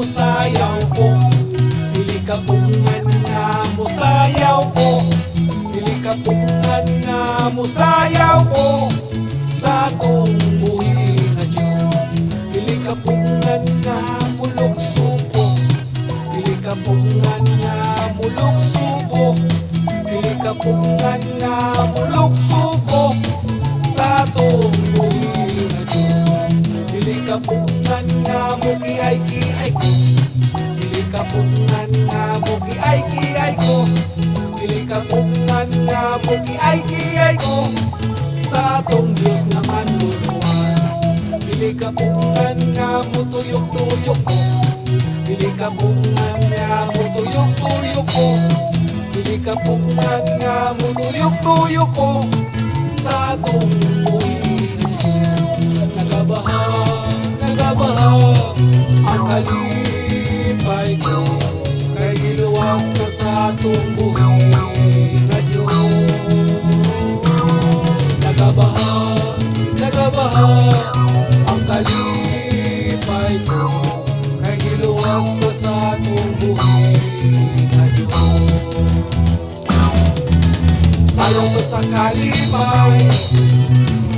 musayaw ko. Dili kapungan nga musayaw ko. Dili kapungan nga musayaw ko sa atong buhi nga Diyos. Dili kapungan nga mulukso ko. Dili kapungan nga mulukso ko. Dili kapungan nga mulukso ko sa atong buhi nga Diyos. Dili kapungan nga mukiay-kiay ko. Dili kapungan nga mukiay-kiay ko. Dili kapungan nga mukiay-kiay ko sa atong Diyos nga manluluwas. Dili kapungan nga mutuyok-tuyok ko. Dili kapungan nga mutuyok-tuyok ko. Dili kapungan nga mutuyok-tuyok ko sa atong buhi nga Diyos. Nagabaha, nagabaha ang kalipay ko kay giluwas ka sa atong buhi nga Diyos. Nagabaha, nagabaha ang kalipay ko kay giluwas ka sa atong buhi nga Diyos. Sayaw ta sa kalipay,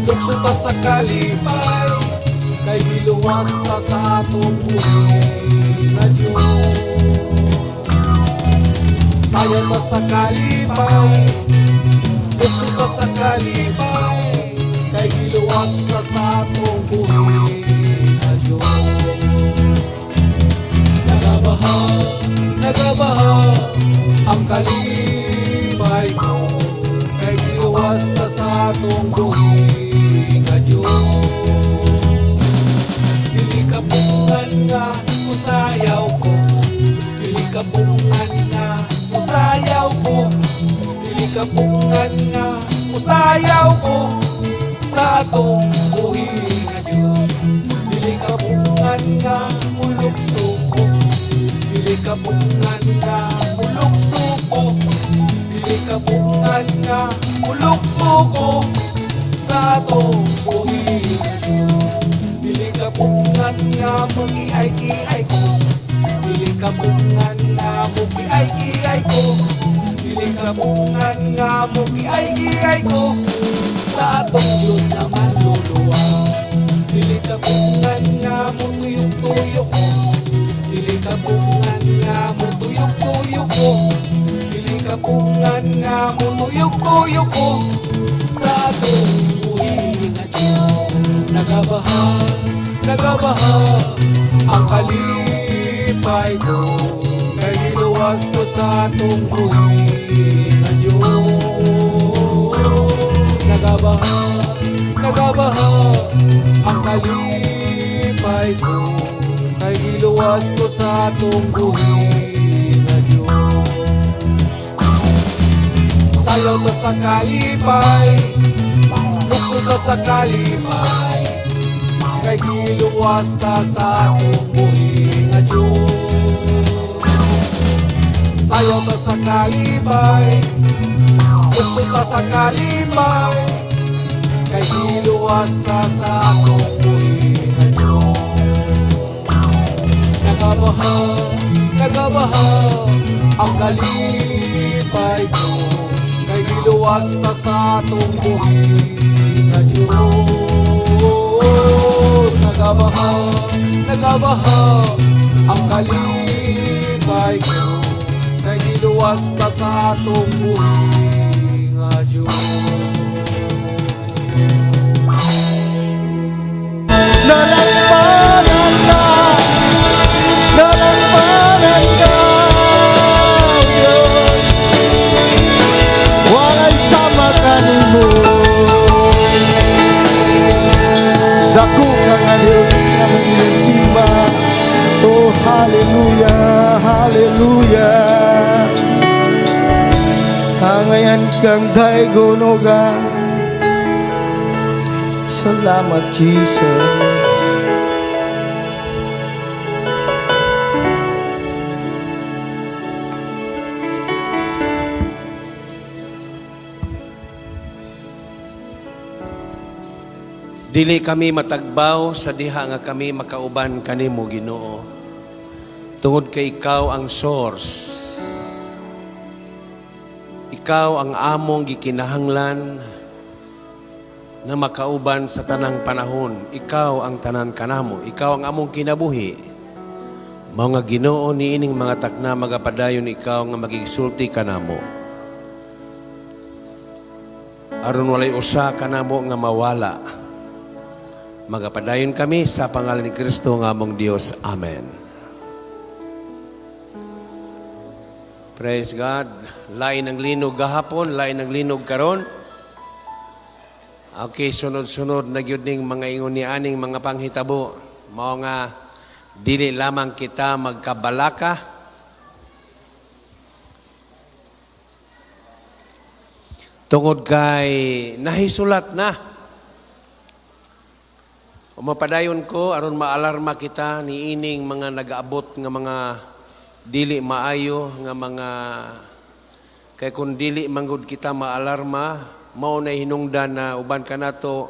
lukso ta sa kalipay, kay giluwas ta sa atong buhi nga Diyos. Sayaw ta sa kalipay, lukso ta sa kalipay, kay giluwas ta sa atong buhi nga Diyos. Nagabaha, nagabaha ang kalipay ko kay giluwas ta sa atong buhi nga Diyos. Dili kapungan nga musayaw ko. Dili kapungan nga musayaw ko. Dili kapungan nga musayaw ko sa atong buhi nga Diyos. Dili kapungan nga mulukso ko. Dili kapungan nga mulukso ko. Dili kapungan nga mulukso ko sa atong buhi nga Diyos. Dili kapungan nga mukiay-kiay ko. Dili kapungan nga mukiay-kiay ko. Dili kapungan nga mukiay-kiay ko sa atong Diyos nga manluluwas. Dili kapungan nga mutuyok-tuyok ko. Dili kapungan nga mutuyok-tuyok ko. Dili kapungan nga mutuyok-tuyok ko sa atong buhi nga Diyos. Nagabaha, nagabaha ang kalipay ko kay giluwas ko sa atong buhi nga Diyos. Nagabaha, nagabaha ang kalipay ko kay giluwas ko sa atong buhi nga Diyos. Sayaw ta sa kalipay, lukso ta sa kalipay, kay giluwas ta sa atong buhi nga Diyos. Sayaw ta sa kalipay, lukso ta sa kalipay, kay giluwas ta sa atong buhi nga Diyos. Nagabaha, nagabaha ang kalipay ko kay giluwas ta sa atong buhi nga Diyos. Nagabaha, nagabaha ang kalipay ko kay giluwas ta sa atong buhi nga Diyos. Nalagpanan ka, nalagpanan ka, Diyos. Walay sama kanimo. Dako ka nga Diyos nga among ginasimba. Oh, hallelujah, hallelujah. Hangayan kang daygon, O God. Salamat, Jesus. Dili kami matagbaw sa diha nga kami makauban kanimo, Ginoo. Tungod kay ikaw ang source. Ikaw ang among gikinahanglan na makauban sa tanang panahon. Ikaw ang tanan kanamo. Ikaw ang among kinabuhi. Mga Ginoo, niining mga takna, magapadayon ikaw nga magigsulti kanamo. Aron walay usa kanamo nga mawala. Magapadayon kami sa pangalan ni Kristo nga among Dios. Amen. Praise God. Lain ang linog gahapon, lain ang linog karon. Okay, sunod-sunod na gyud ning mga ingon ni aning mga panghitabo. Mao nga dili lamang kita magkabalaka, tungod kay nahisulat na. Umapadayon ko aron maalarma kita niining mga nagaabot nga mga dili maayo nga mga, kay kung dili manggod kita maalarma, mao na hinungdan na uban kanato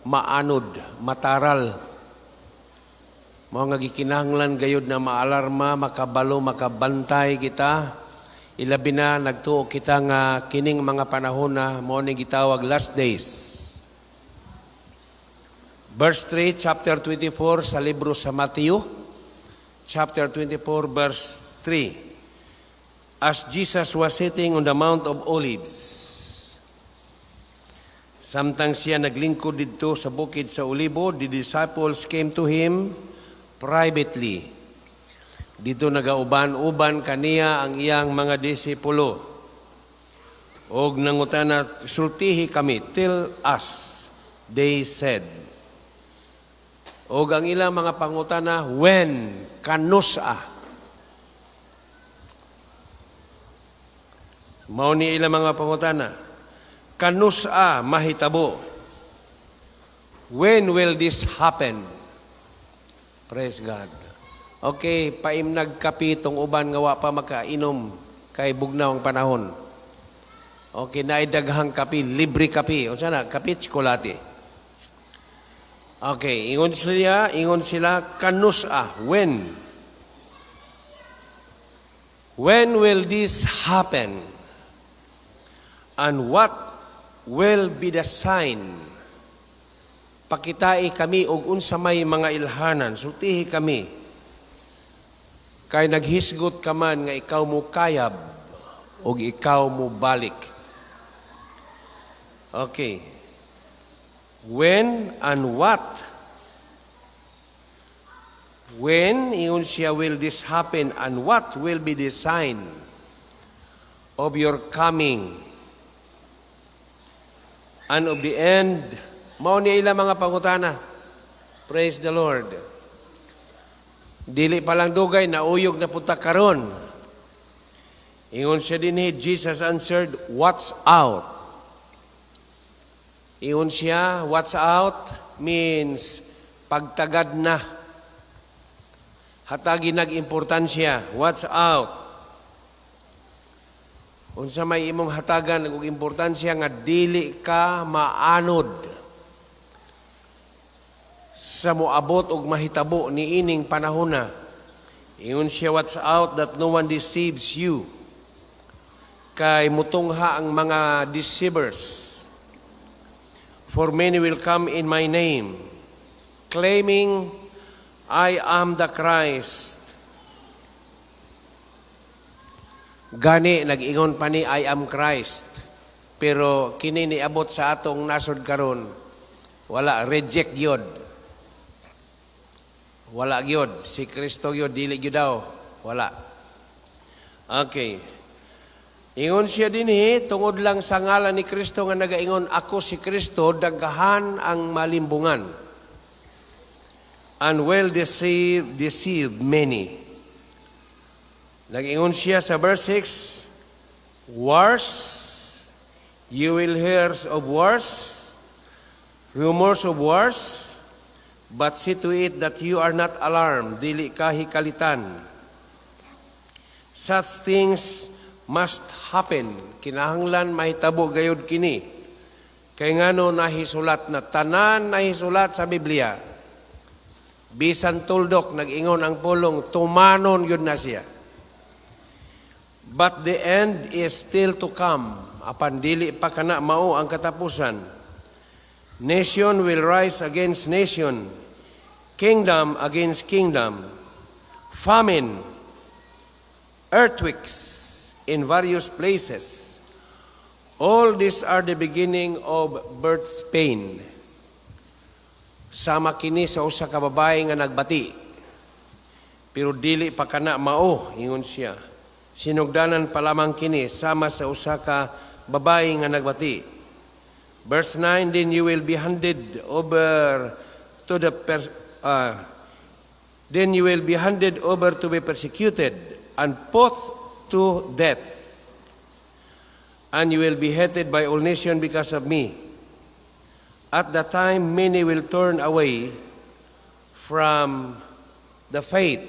maanod, mataral. Mao nga gikinahanglan gayud na maalarma, makabalo, makabantay kita. Ilabi na nagtuo kita nga kining mga panahon na mao ni gitawag last days. Verse 3, chapter 24 sa libro sa Matthew, chapter 24, verse 3. As Jesus was sitting on the Mount of Olives, samtang siya naglingkod didto sa bukid sa Olibo, the disciples came to him privately. Dito nagauban-uban kaniya ang iyang mga disipulo. Og nangutana, "Sultihi kami, tell us," they said. Og ang ilang mga pangutana, "When, kanusa?" Mao ni ilang mga pangutana. Kanusa mahitabo? When will this happen? Praise God. Okay, paimnag kape tong uban nga wa pa makainom kay bugnaw ang panahon. Okay, naay daghang kape, libre kape. Unsa na? Kape tsokolate. Okay, ingon sila, kanusa, when? When will this happen? And what will be the sign? Pakitai kami og unsa may mga ilhanan, sultihi kami. Kay naghisgot ka man nga ikaw mo kayab og ikaw mo balik. Okay. When and what? When, ingon siya, will this happen, and what will be the sign of your coming and of the end? Mao ni ilang mga pangutana. Praise the Lord. Dili pa lang dugay, nauyog na punta karon. Ingon siya dinhi, Jesus answered, "Watch out." Ingon siya, "Watch out" means pagtagad na. Hatagi nag-importansya, watch out. Unsa may imong hatagan og importansya nga dili ka maanod sa moabot og mahitabo niining panahon na. Ingon siya, "Watch out that no one deceives you." Kay mutungha ang mga deceivers. For many will come in my name, claiming, "I am the Christ." Gani, nag-ingon pa ni, "I am Christ." Pero kini niabot sa atong nasod karon, wala, reject yun. Wala gyud. Si Kristo gyud, dili gyud daw. Wala. Okay. Ingon siya dinhi, tungod lang sa ngalan ni Kristo nga nagaingon, "Ako si Kristo," daghan ang malimbungan. And will deceive many. Nag-ingon siya sa verse 6, wars, you will hear of wars, rumors of wars, but see to it that you are not alarmed, dili ka hikalitan. Such things must happen. Kinahanglan mahitabo gayud kini. Kay ngano nahisulat na, tanan nahisulat sa Biblia. Bisan tuldok, nag-ingon ang pulong, tumanon gyud na siya. But the end is still to come. Apan dili pa kana mao ang katapusan. Nation will rise against nation, kingdom against kingdom, famine, earthquakes in various places. All these are the beginning of birth's pain. Sama kini sa usa ka babae nga nagbati. Pero dili pa kana mao, ingon siya. Sinugdanan pa lamang kini sama sa usa ka babae nga nagbati. Verse 9, Then you will be handed over to be persecuted and put to death. And you will be hated by all nations because of me. At that time, many will turn away from the faith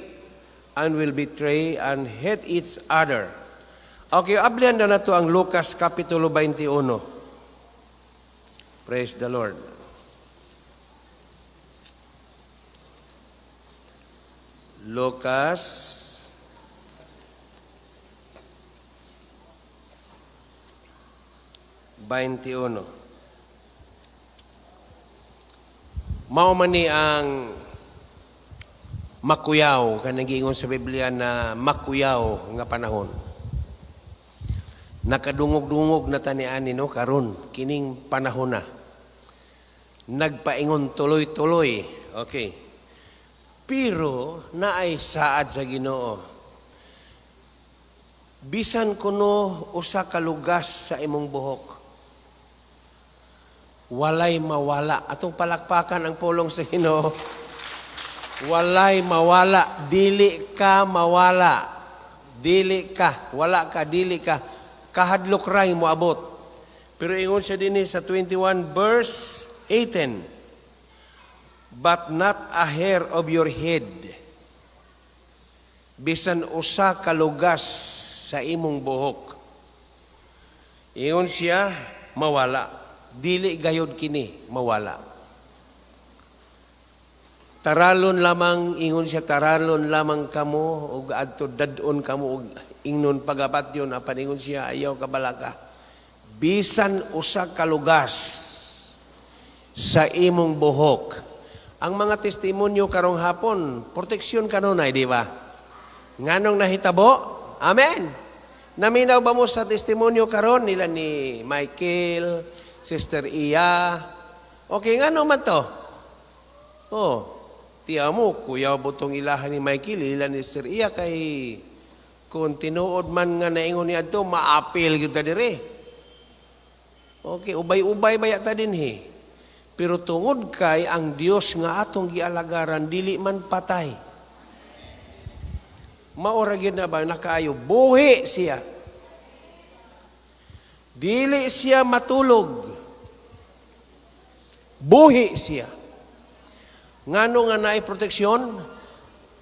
and will betray and hate each other. Okay, ablihan na nato ang Lucas Kapitulo 21. Praise the Lord. Lucas 21. Mao man ni ang makuyaw, kanang giingon sa Biblia na makuyaw nga panahon. Nakadungog-dungog na taniani no karon kining panahon na. Nagpaingon tuloy-tuloy. Okay. Pero naay saad sa Ginoo. Bisan kuno usa ka lugas sa imong buhok, walay mawala. Atong palakpakan ang pulong sa Ginoo. Walay mawala. Dili ka mawala. Dili ka. Wala ka. Dili ka. Kahadlok ray moabot. Pero ingon siya dinhi sa 21 verse 18. But not a hair of your head. Bisan usa ka lugas sa imong buhok. Ingon siya, mawala. Dili gayod kini, mawala. Taralon lamang, ingon siya, taralon lamang kamo, ug adto dad-on kamo, ug ingnon pagapat yun, apan ingon siya, ayaw kabalaka. Bisan usa ka lugas sa imong buhok. Ang mga testimonyo karong hapon, proteksyon kanunay, di ba? Nganong nahitabo? Amen. Naminaw ba mo sa testimonyo karon nila ni Michael, Sister Iya? Okay, ngano man to? Oh, tiya mo, kuya butong ilahan ni Michael, ila ni Sister Iya, kay kung tinuod man nga naingon ni adto, maapil gyud ta dire. Okay, ubay-ubay baya ta dinhi. Pero tungod kay ang Dios nga atong gialagaran dili man patay. Maora gyud na ba nakaayo, buhi siya. Dili siya matulog. Buhi siya. Ngano nga naay proteksyon?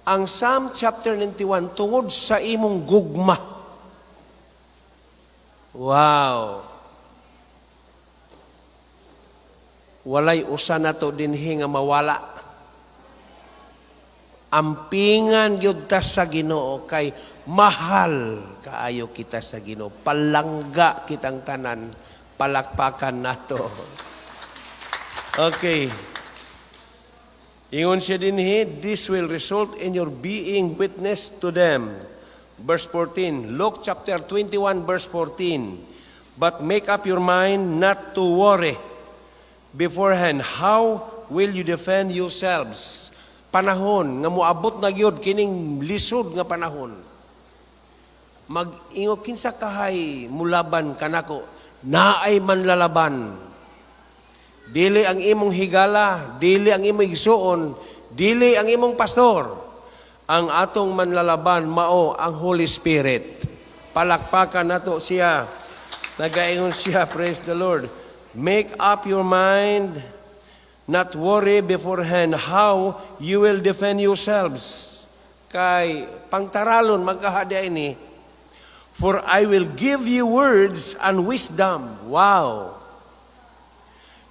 Ang Psalm chapter 91, tungod sa imong gugma. Wow. Walay usa nato dinhi nga mawala. Ampingan gyud ta sa Ginoo kay mahal kaayo kita sa Ginoo. Palangga kitang tanan, palakpakan nato. Okay. Ingon siya dinhi, this will result in your being witness to them. Verse 14, Luke chapter 21 verse 14. But make up your mind not to worry beforehand. How will you defend yourselves? Panahon nga moabot na gyud kining lisod nga panahon. Mag-ingon kinsa kahay mulaban kanako, naay manlalaban. Dili ang imong higala, dili ang imong igsuon, dili ang imong pastor. Ang atong manlalaban mao ang Holy Spirit. Palakpakan nato siya. Nagaingon siya, praise the Lord. Make up your mind, not worry beforehand how you will defend yourselves. Kay pangtaralon magkahadya ini. For I will give you words and wisdom. Wow.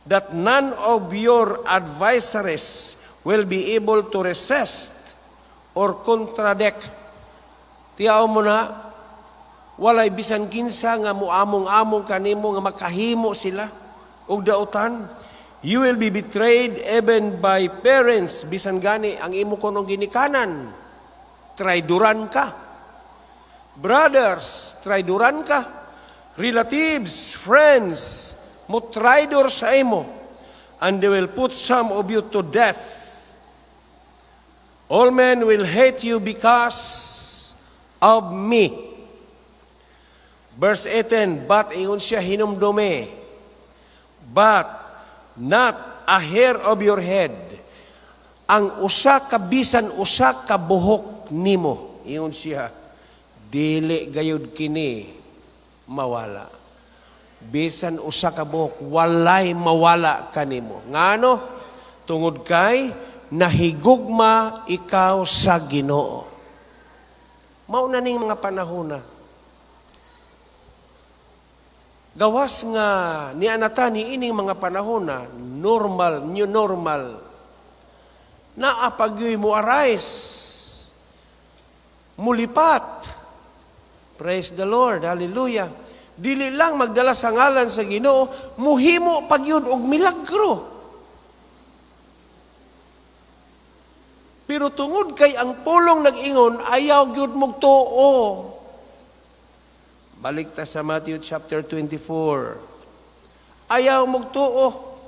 That none of your adversaries will be able to resist or contradict. Tiyaw mo na, walay bisan kinsa nga muamong-among kanimo nga makahimo sila og dautan. You will be betrayed even by parents, bisan gani ang imo kunong ginikanan. Traidoran ka. Brothers, traidoran ka. Relatives, friends, mo traidor sa imo. And they will put some of you to death. All men will hate you because of me. Verse 18, but ingon siya, hinumdumi. But not a hair of your head. Ang usa ka bisan usa ka buhok nimo, ingon siya, dili gayud kini mawala. Bisan usa ka buhok, walay mawala kanimo. Ngano? Tungod kay nahigugma ikaw sa Ginoo. Mao na ning mga panahon na. Gawas nga nianata ni ining mga panahon na normal, new normal. Naa pa gyoy mo arise. Mulipat. Praise the Lord. Hallelujah. Dili lang magdala sa ngalan sa Ginoo, muhimo pagyud og milagro. Pero tungod kay ang pulong nag-ingon, ayaw gyud mugtuo. Balik ta sa Matthew chapter 24. Ayaw mugtuo.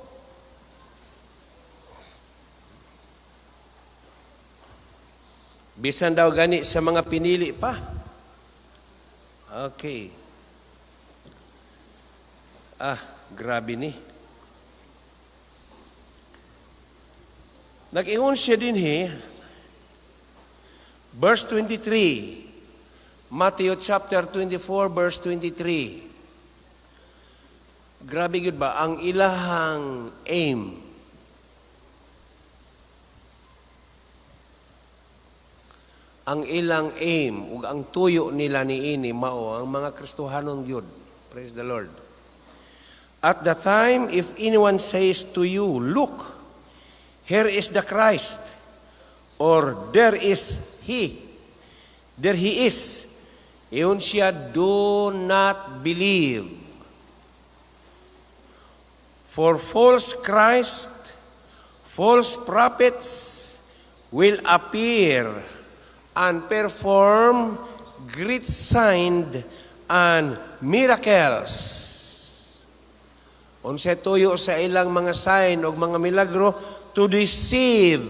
Bisan daw gani sa mga pinili pa. Okay. Ah, grabe ni. Nag-ingon siya dinhi, verse 23. Matthew chapter 24, verse 23. Grabe gyud ba ang ilahang aim? Ang ilang aim ug ang tuyo nila niini mao ang mga Kristohanon gyud. Praise the Lord. At the time, if anyone says to you, "Look, here is the Christ," or "There is He, there He is," ingon siya, do not believe. For false Christ, false prophets will appear and perform great signs and miracles. Unsay tuyo sa ilang mga sign og mga milagro? To deceive.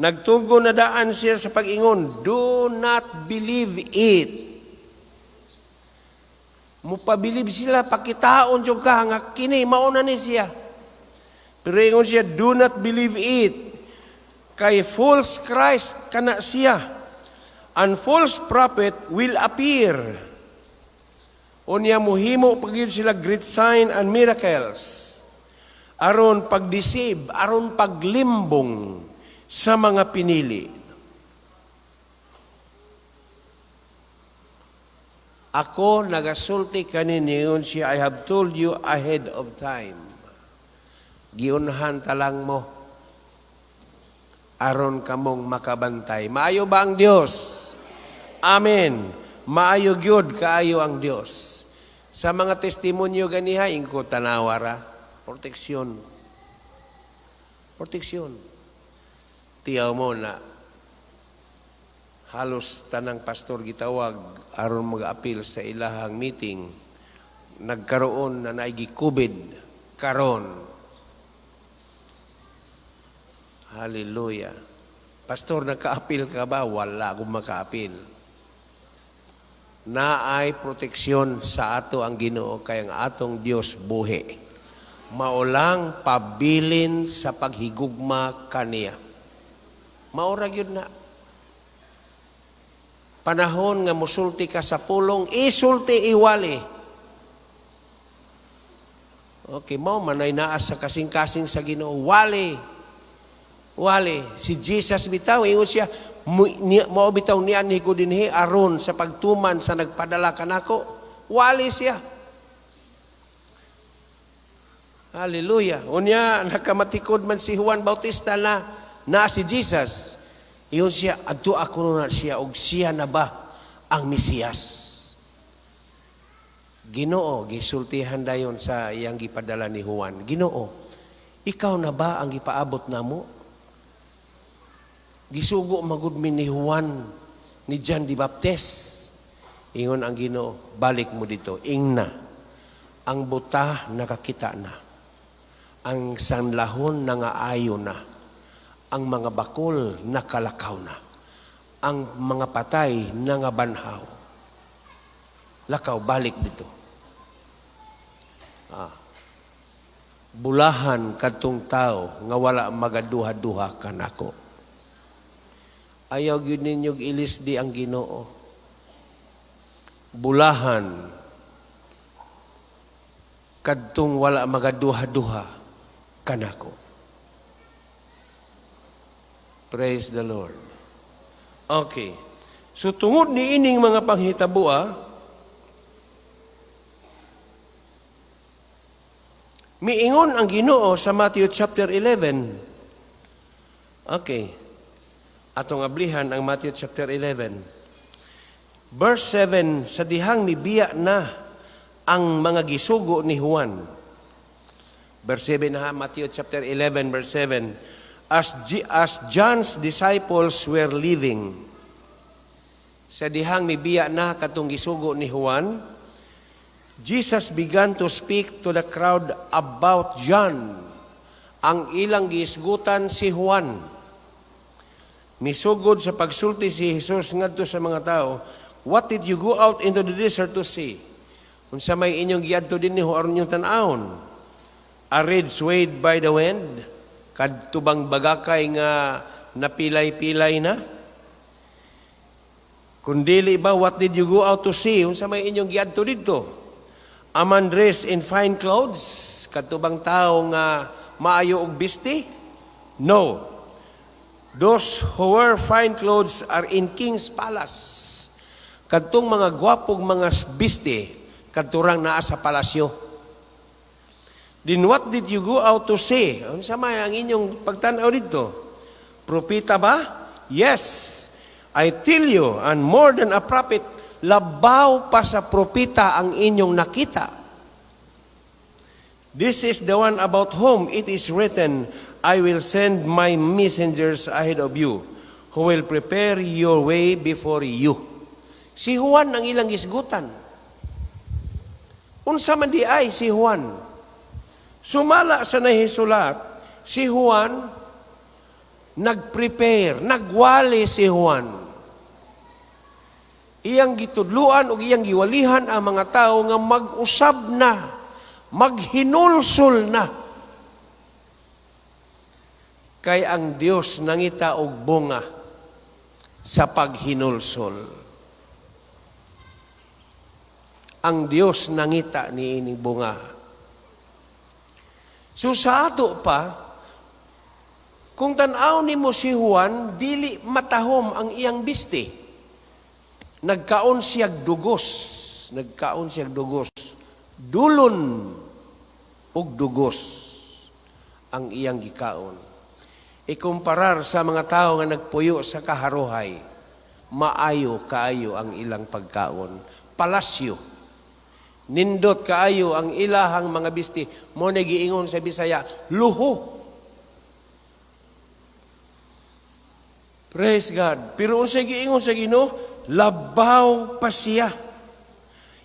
Nagtugo na daan siya sa pag-ingon, do not believe it. Mupabilib sila, pakitaon jud ka nga kini mauna ni siya. Pero ingon siya, do not believe it. Kay false Christ kana siya, and false prophet will appear. Unya muhimo pagyud sila great sign and miracles. Aron pagdeceive, aron paglimbong sa mga pinili. Ako nagasulti kaninyo siya, I have told you ahead of time. Giunhan talang mo aron kamong makabantay. Maayo ba ang Dios? Amen. Maayo gyud kaayo ang Dios. Sa mga testimonyo ganiha ingko tanawa ra, proteksyon. Proteksyon. Tiyaw mo na halos tanang pastor gitawag aron mag-apil sa ilahang meeting, nagkaroon na naigi COVID karon. Hallelujah. Pastor, nagka-apil ka ba? Wala akong maka-apil. Naay proteksyon sa ato ang Ginoo kay ang atong Dios buhi. Maulang pabilin sa paghigugma kaniya. Maura gyud na. Panahon nga musulti ka sa pulong, isulti iwali. Okay, mao manay naa sa kasing-kasing sa Ginoo, wali. Wali, si Jesus bitaw, ingon siya, mao bitaw nianhi ko dinhi aron sa pagtuman sa nagpadala kanako. Wali siya. Hallelujah. Unya, nakamatikod man si Juan Bautista na na si Jesus. Ingon siya, adto ako na siya, og siya na ba ang Mesiyas? Ginoo, gisultihan dayon sa iyang gipadala ni Juan. Ginoo, ikaw na ba ang gipaabot namo? Gisugo magud mi ni Juan, ni John the Baptist. Ingon ang Ginoo, balik mo dito. Ingna, ang buta nakakita na. Ang sanlahon nangaayo na. Ang mga bakol nakalakaw na. Ang mga patay nangabanhaw. Lakaw, balik dito. Ah. Bulahan kadtong tao nga wala magaduha-duha kanako. Ayaw gyud ninyo ilis di ang Ginoo. Bulahan kadtong wala magaduha-duha kanako. Praise the Lord. Okay. So tungod ni ining mga panghitaboa, miingon ang Ginoo sa Matthew chapter 11. Okay. Atong ablihan ang Matthew chapter 11. Verse 7, sa dihang mibiya na ang mga gisugo ni Juan. Verse 7 ha, Matthew chapter 11 verse 7. As John's disciples were leaving, sa dihang mibiya na katong gisugo ni Juan, Jesus began to speak to the crowd about John. Ang ilang giisgutan si Juan. Misugod sa pagsulti si Jesus ngadto sa mga tao, "What did you go out into the desert to see?" Unsa may inyong giadto dinhi aron inyong tan-awon? A reed swayed by the wind? Kadto bang bagakay nga napilay-pilay na? Kung dili ba, what did you go out to see? Unsa may inyong giadto didto? A man dressed in fine clothes? Kadto bang tao nga maayo og bisti? No. Those who wear fine clothes are in king's palace. Kadtong mga gwapog mga bisti, kadturang naa sa palasyo. Then what did you go out to see? Unsa man ang inyong pagtan-aw didto? Propeta ba? Yes. I tell you, and more than a prophet, labaw pa sa propeta ang inyong nakita. This is the one about whom it is written, "I will send my messengers ahead of you, who will prepare your way before you." Si Juan ang ilang isgutan. Unsa man di ay si Juan? Sumala sa nahisulat, si Juan nag-prepare, nagwali si Juan. Iyang gitudluan o iyang giwalihan ang mga tao nga mag-usab na, maghinulsol na. Kay ang Dios nangita og bunga sa paghinulsol. Ang Dios nangita niining bunga. So sa ato pa, kung tan-aw nimo si Juan, dili matahom ang iyang bisti. Nagkaon siyag dugos, nagkaon siyag dugos. Dulon og dugos ang iyang gikaon. Ikumparar sa mga tao nga nagpuyo sa kaharuhay, maayo kaayo ang ilang pagkaon. Palasyo. Nindot kaayo ang ilahang mga bisti. Mo na giingon sa Bisaya, luho. Praise God. Pero unsay giingon sa Ginoo, labaw pa siya.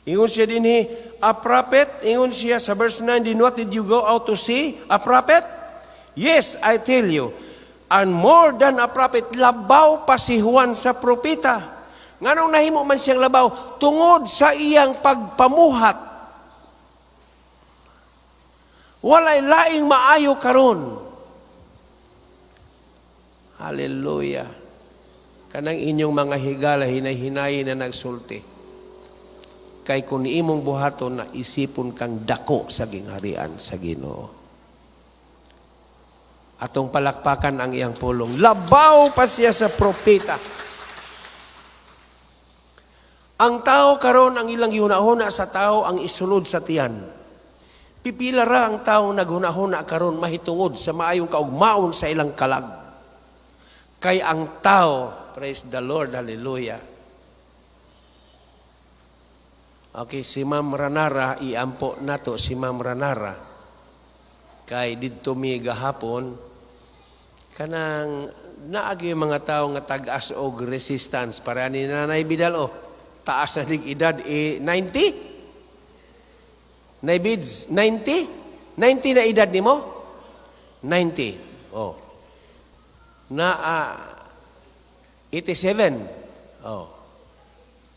Ingon siya dinhi, a prophet, ingon siya sa verse 9, then what did you go out to see? A prophet? Yes, I tell you. And more than a prophet, labaw pa si Juan sa propeta. Nganong nahimo man siyang labaw? Tungod sa iyang pagpamuhat. Walay laing maayo karon. Hallelujah. Kanang inyong mga higala, hinay-hinayin na nagsulti. Kay kung imong buhaton na isipon kang dako sa gingharian sa Ginoo. Atong palakpakan ang iyang pulong. Labaw pa siya sa propeta. Ang tao karon ang ilang gihuna-huna sa tao ang isulod sa tiyan. Pipila ra ang tao naghuna-huna karon mahitungod sa maayong kaugmaon sa ilang kalag. Kay ang tao, praise the Lord, hallelujah. Okay, si Ma'am Ranara, iampo nato si Ma'am Ranara. Kay didto mi gahapon, kanang naagi mga tao nga tag-as og resistance para ni Nanay Bidal, oh, taas na dig edad, eh, 90? Nay Bids, 90? 90 na edad nimo? 90. Oh. Na 87. Oh.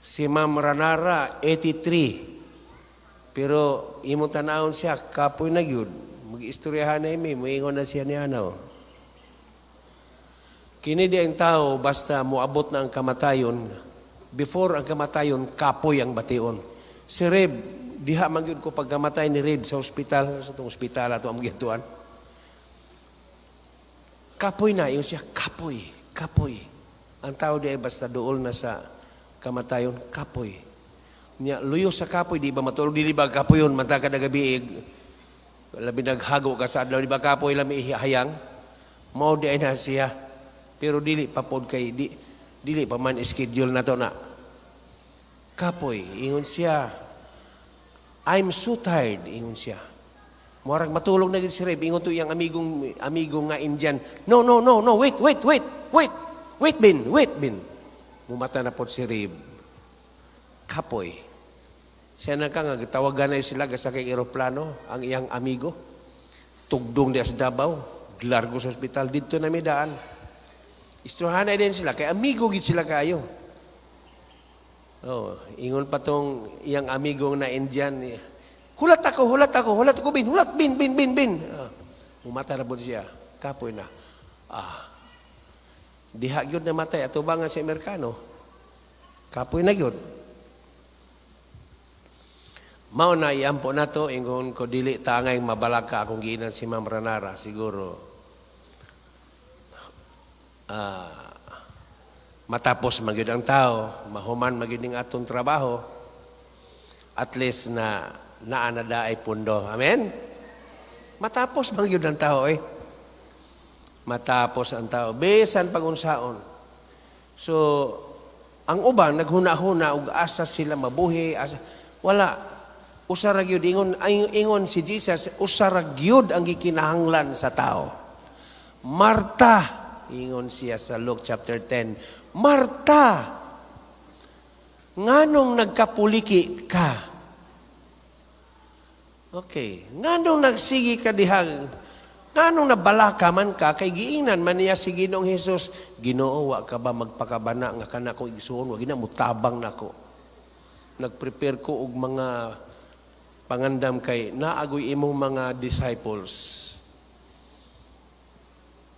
Si Ma'am Ranara, 83. Pero imo tanawon siya, kapoy na gyud. Mag-istoryahan na imi, muingon na siya niya ano. Kini di ang tao, basta moabot na ang kamatayon, before ang kamatayon, kapoy ang bation. Si Reb, diha man gyud ko pagkamatay ni Reb sa ospital, sa itong ospital ato ang gituan. Kapoy na, ingon siya, kapoy, kapoy. Ang tao di ay basta duol na sa kamatayon, kapoy. Nya, luyo sa kapoy, di ba matulog, di ba kapoy yun, manta ka na gabi, labi naghago ka sa adlaw, di ba kapoy, lami hayang, mao di ay na siya. Pero dili pa pod kay, dili pa man schedule na to na. Kapoy, ingon siya, I'm so tired, ingon siya. Murag matulog na gid si Reb, ingon to iyang amigo nga Indian. No, no, no, no, wait, wait, wait, wait, wait bin, wait bin. Mumata na pod si Reb. Kapoy. Siya na ka nga, gitawagan na sila sa eroplano, ang iyang amigo. Tugdong di sa Davao, glargo sa ospital, dito na may daan. Istoryahan na din sila, kay amigo gid sila kayo. Oh, ingon pa tong iyang amigo na Indian, hulat ako, hulat ako, hulat ako, bin, hulat, bin, bin, bin, bin. Ah, mumata na po siya, kapoy na. Ah, diha gyud namatay atubangan sa Amerikano. Kapoy na gyud. Mao na iampo nato, ingon ko dili tangay mabalaka akong giinan si Ma'am Ranara siguro. Matapos magyud ang tao, mahuman magyud ning atong trabaho, at least na naa na daay pundo. Amen? Matapos magyud ang tao eh. Matapos ang tao. Bisan pagunsaon. So, ang uban naghuna-huna og asa sila mabuhi, asa, wala. Usa ra gyud ingon si Jesus, usa ra gyud ang gikinahanglan sa tao. Marta, ingon siya sa Luke chapter 10, Marta, nganong nagkapuliki ka? Okay, nganong nagsigi ka diha? Nganong nabalaka man ka kay giingnan man niya si Ginoong Hesus, Ginoo, wa ka ba magpakabana nga kana kong igsuon, wa gina mutabang nako. Nagprepare ko og mga pangandam kay naagoy imong mga disciples.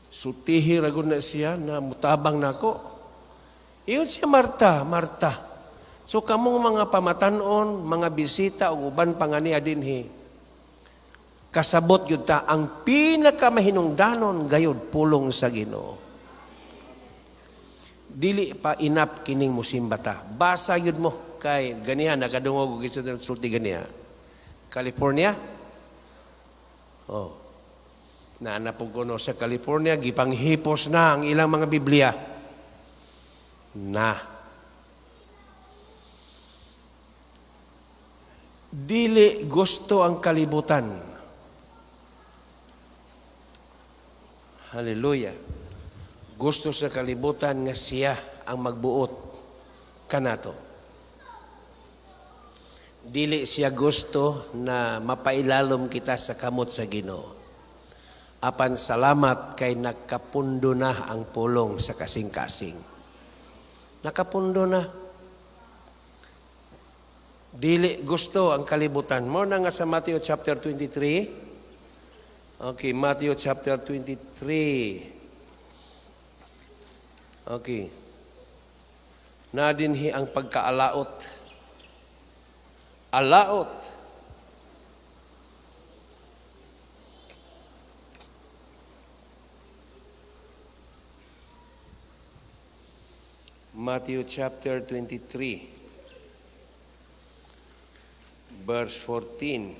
Sultihi ra gud na siya na mutabang nako. Iyon siya, Marta, Marta. So kamong mga pamatan-on, mga bisita ug uban pa nga niya dinhi, kasabot gyud ta ang pinakamahinungdanon gayud pulong sa Ginoo. Dili pa inap kining musimba ta. Basa gyud mo kay ganiha nakadungog og isa sulti ganiha. California? Oh. Naana po kuno sa California, gipanghipos na ang ilang mga Biblia. Na. Dili gusto ang kalibutan. Hallelujah. Gusto sa kalibutan nga siya ang magbuot kanato. Dili siya gusto na mapailalom kita sa kamot sa Ginoo. Apan salamat kay nakapundo na ang pulong sa kasing-kasing. Nakapundo na. Dili gusto ang kalibutan. Mo na nga sa Matthew chapter 23. Okay, Matthew chapter 23. Okay. Nadinhi ang pagkaalaot. Alaot. Matthew chapter 23, verse 14.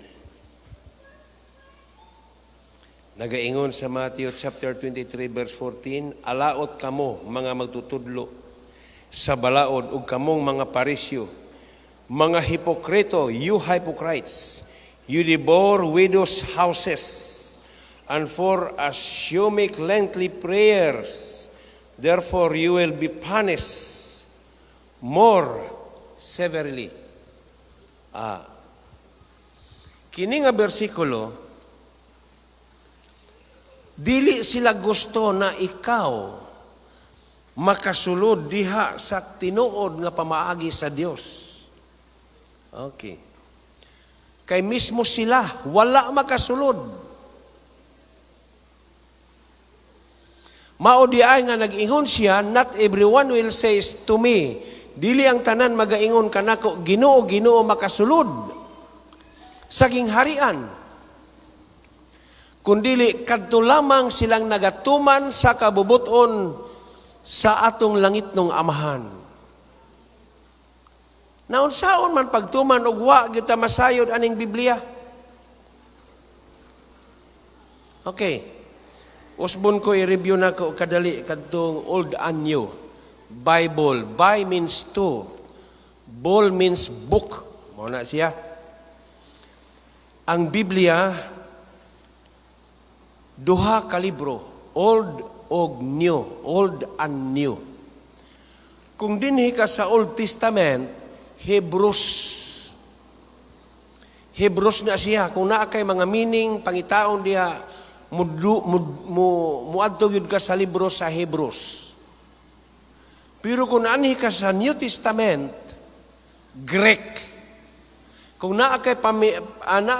Nagaingon sa Matthew chapter 23 verse 14, "Alaot kamo mga magtutudlo sa balaod ug kamong mga Pariseo, mga hipokrito, you hypocrites, you devour widows' houses, and for us you make lengthy prayers. Therefore you will be punished more severely." Ah. Kini nga bersikulo, dili sila gusto na ikaw makasulod diha sa tinuod nga pamaagi sa Dios. Okay. Kay mismo sila wala makasulod. Mao di ay nga nag-ingon siya, "Not everyone will say to me," dili ang tanan magaingon kanako, "Ginoo, Ginoo," makasulod sa gingharian. Kundili kadto lamang silang nagatuman sa kabubuton sa atong langitnong Amahan. Naunsaon man pagtuman og wa gyud ta masayod aning Biblia? Okay. Usbon ko i-review na ko kadali kadtong Old and New Bible. Bi means two. Bol means book. Mao na siya. Ang Biblia duha ka libro, Old og New, Old and New. Kung dinhi ka sa Old Testament, Hebrews. Hebrews na siya. Kung naa kay mga meaning, pangitaon diha, muadto gyud ka sa libro sa Hebrews. Pero kung naanhi ka sa New Testament, Greek. Kung naa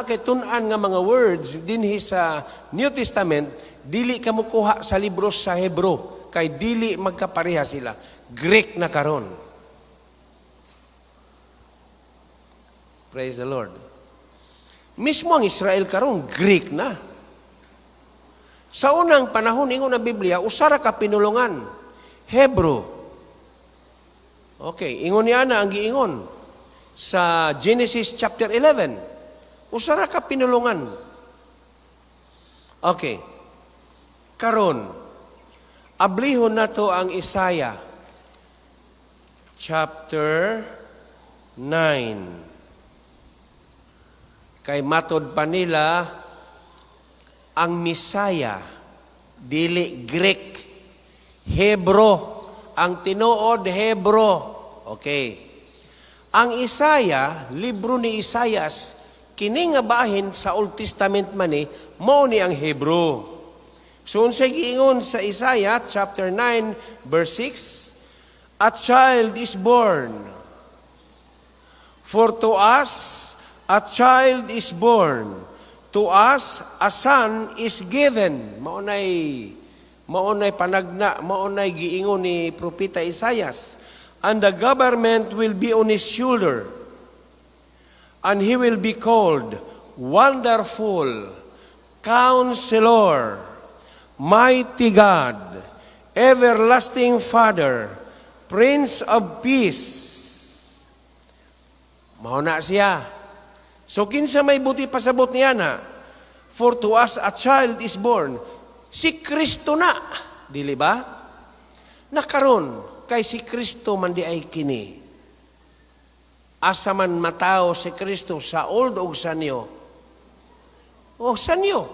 kay tun-an nga mga words dinhi sa New Testament, dili ka mokuha sa libro sa Hebrew kay dili magkapareha sila. Greek na karon. Praise the Lord. Mismo ang Israel karon Greek na. Sa unang panahon ingon ang Biblia, usa ra ka pinulungan, Hebrew. Okay, ingon niya na ang giingon sa Genesis chapter 11. Usa ra ka pinulungan. Okay. Karon, ablihon nato ang Isaiah chapter 9. Kay matod pa nila ang Misaya dili Greek, Hebro. Ang tinuod Hebro. Okay. Ang Isaiah, libro ni Isaias, kini nga bahin sa Old Testament man ni, mao ni ang Hebrew. So unsay giingon sa Isaiah chapter 9 verse 6, "A child is born. For to us a child is born, to us a son is given." Mao nay panagna, mao nay giingon ni Propeta Isaias. "And the government will be on his shoulder, and he will be called Wonderful, Counselor, Mighty God, Everlasting Father, Prince of Peace." Mao na siya. So kinsa may buti pasabot niya na? "For to us a child is born." Si Kristo na, dili ba? Nakaron kay si Kristo man di ay kini. Asa man matao si Kristo, sa Old o sa New? O sa New.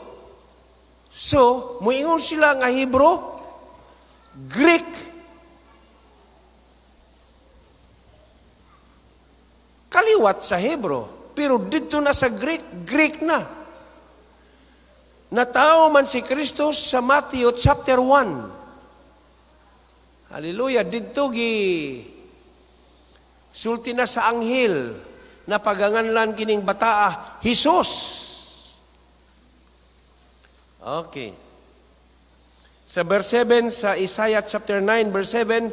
So, muingon sila nga Hebrew, Greek. Kaliwat sa Hebrew, pero dito na sa Greek, Greek na. Natao man si Kristo sa Matthew chapter 1. Hallelujah, didto gi sulti na sa anghel na paganganlan kining bataa, Jesus. Okay. Sa verse 7 sa Isaiah chapter 9 verse 7,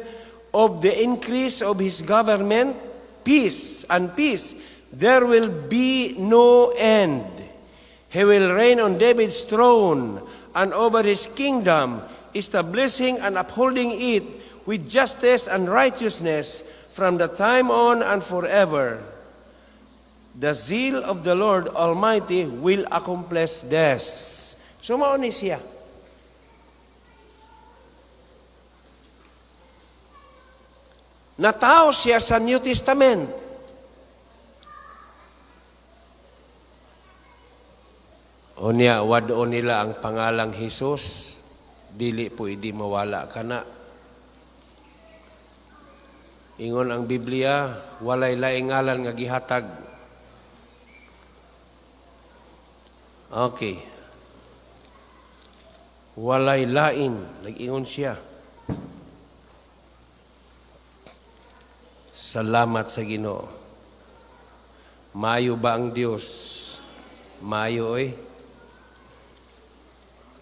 "Of the increase of his government, peace and peace, there will be no end. He will reign on David's throne and over his kingdom, establishing and upholding it with justice and righteousness from the time on and forever. The zeal of the Lord Almighty will accomplish this." So mao ni siya. Natawo siya sa New Testament. Unya, wad-on nila ang pangalang Jesus, dili pwede mawala kana. Ingon ang Biblia, walay laing ngalan nga gihatag. Okay. Walay lain, nag-ingon siya. Salamat sa Ginoo. Maayo ba ang Dios? Maayo oy.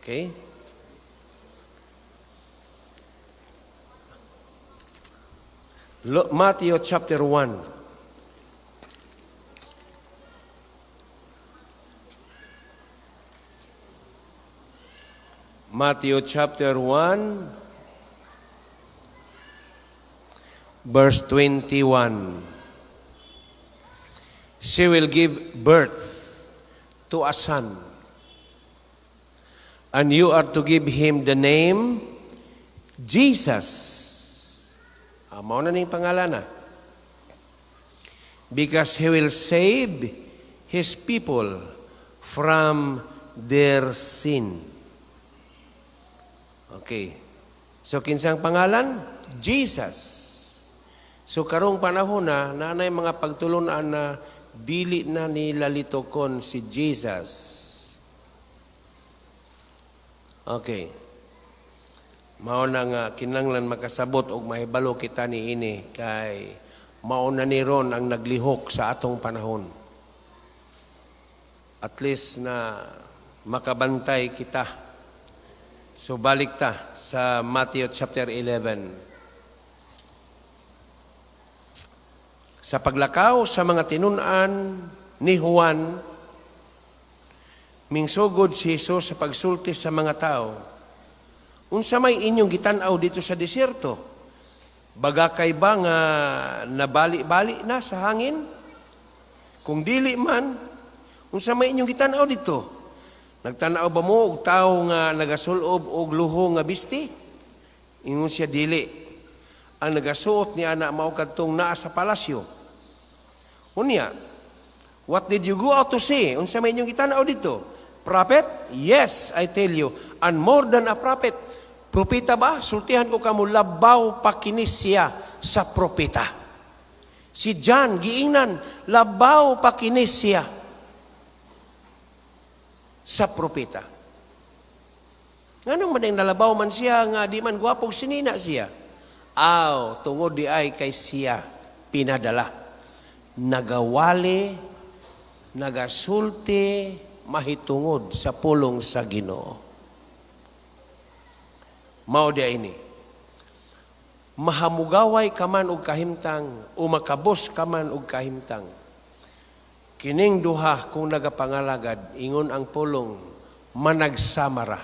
Okay? Matthew chapter 1. Matthew chapter 1, verse 21. She will give birth to a son, and you are to give him the name Jesus. Mao na ning pangalan na. Because he will save his people from their sin. Okay. So kinsang pangalan? Jesus. So karong panahon na naanay mga pagtulunan na dili na nila litokon si Jesus. Okay. Mao na nga kinahanglan makasabot og mahibalo kita niini kay mao na ni ron ang naglihok sa atong panahon. At least na makabantay kita. So balik ta sa Matthew chapter 11. Sa paglakaw sa mga tinun-an ni Juan, mingsugod si Jesus sa pagsulti sa mga tao. Unsa may inyong gitan-aw dito sa desierto? Bagakay ba nga nabali-bali na sa hangin? Kung dili man, unsa may inyong gitan-aw dito? Nagtan-aw ba mo og tawo nga nagasulob og luho nga bisti? Ingon siya, dili. Ang nagasuot ni ana mao kadtong naa sa palasyo. Unya, what did you go out to see? Unsa may inyong gitan-aw dito? Prophet? Yes, I tell you, and more than a prophet. Propeta ba? Sultihan ko kamo, labaw pa kini siya sa propeta. Si John, giingnan, labaw pa kini siya sa propeta. Nganong man ang nalabaw man siya nga di man gwapo sinina siya? Aw, tungod di ay kay siya pinadala. Nagawali, nagasulti, mahitungod sa pulong sa Ginoo. Mao di ini. Mahamugaway ka man og kahimtang o makabos ka man og kahimtang. Kining duha kung nagapangalagad, ingon ang pulong, managsamara.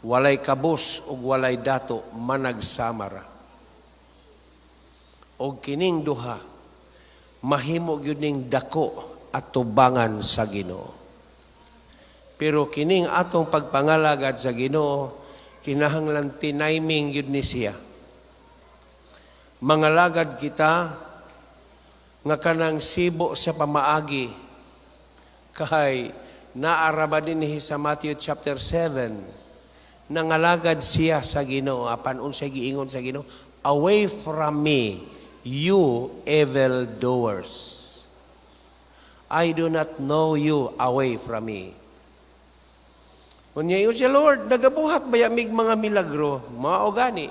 Walay kabos ug walay dato, managsamara. Og kining duha, mahimo gyud ning dako at tubangan sa Ginoo. Pero kining atong pagpangalagad sa Ginoo, kinahanglan tinaiming gyud ni siya. Mangalagad kita nga kanang sibo sa pamaagi kay naaraba dinhi sa Matthew chapter 7, nangalagad siya sa Ginoo apan unsay giingon sa Ginoo? Away from me, you evil doers. I do not know you, away from me. Unya ingon siya, Lord, nagabuhat ba yamig mga milagro? Mao gani.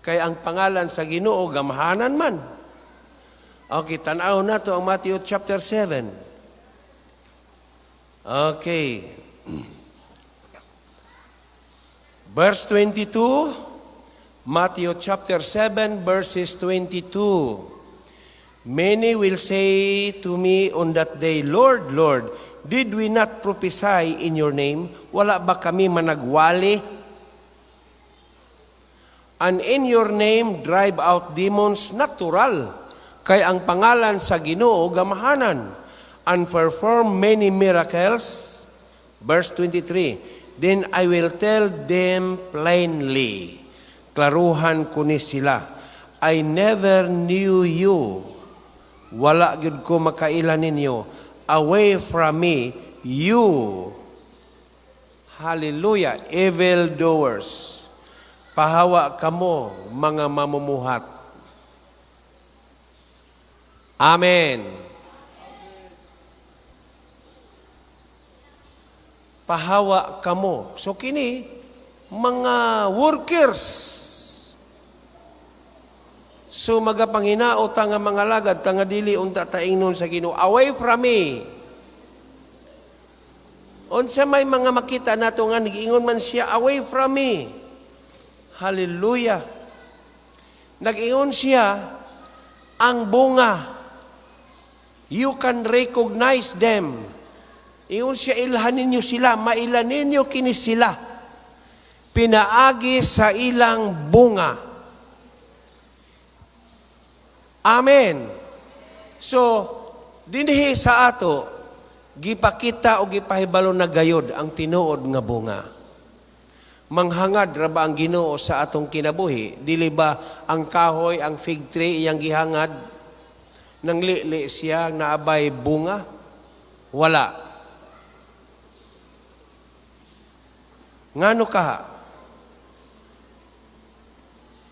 Kay ang pangalan sa Ginoo gamhanan man. Okay, tan-aw na to ang Matthew chapter 7. Okay. Verse 22, Matthew chapter 7, verses 22. Many will say to me on that day, Lord, Lord, did we not prophesy in your name? Wala ba kami managwali? And in your name drive out demons? Natural. Kay ang pangalan sa Ginoo gamahanan. And perform many miracles. Verse 23, "Then I will tell them plainly," klaruhan ko ni sila, "I never knew you." Wala gyud ko makaila ninyo. "Away from me, you," hallelujah, "evil doers." Pahawa kamo, mga mamumuhat. Amen. Pahawa kamo. So kini, mga workers. So magapanghinaot ta nga mga lagad, ta nga dili unta taingnon sa Ginoo, "Away from me." Unsa may mga makita nato nga nag-ingon man siya, "Away from me"? Hallelujah. Nag-ingon siya, ang bunga, you can recognize them. Ingon siya, ilhan ninyo sila, mailan ninyo kini sila. Pinaagi sa ilang bunga. Amen. So, dinhi sa ato, gipakita o gipahibalo na gayod ang tinuod nga bunga. Manghangad ra ba ang Ginoo sa atong kinabuhi? Dili ba ang kahoy, ang fig tree iyang gihangad? Nanglili siya naabay bunga? Wala. Ngano ka?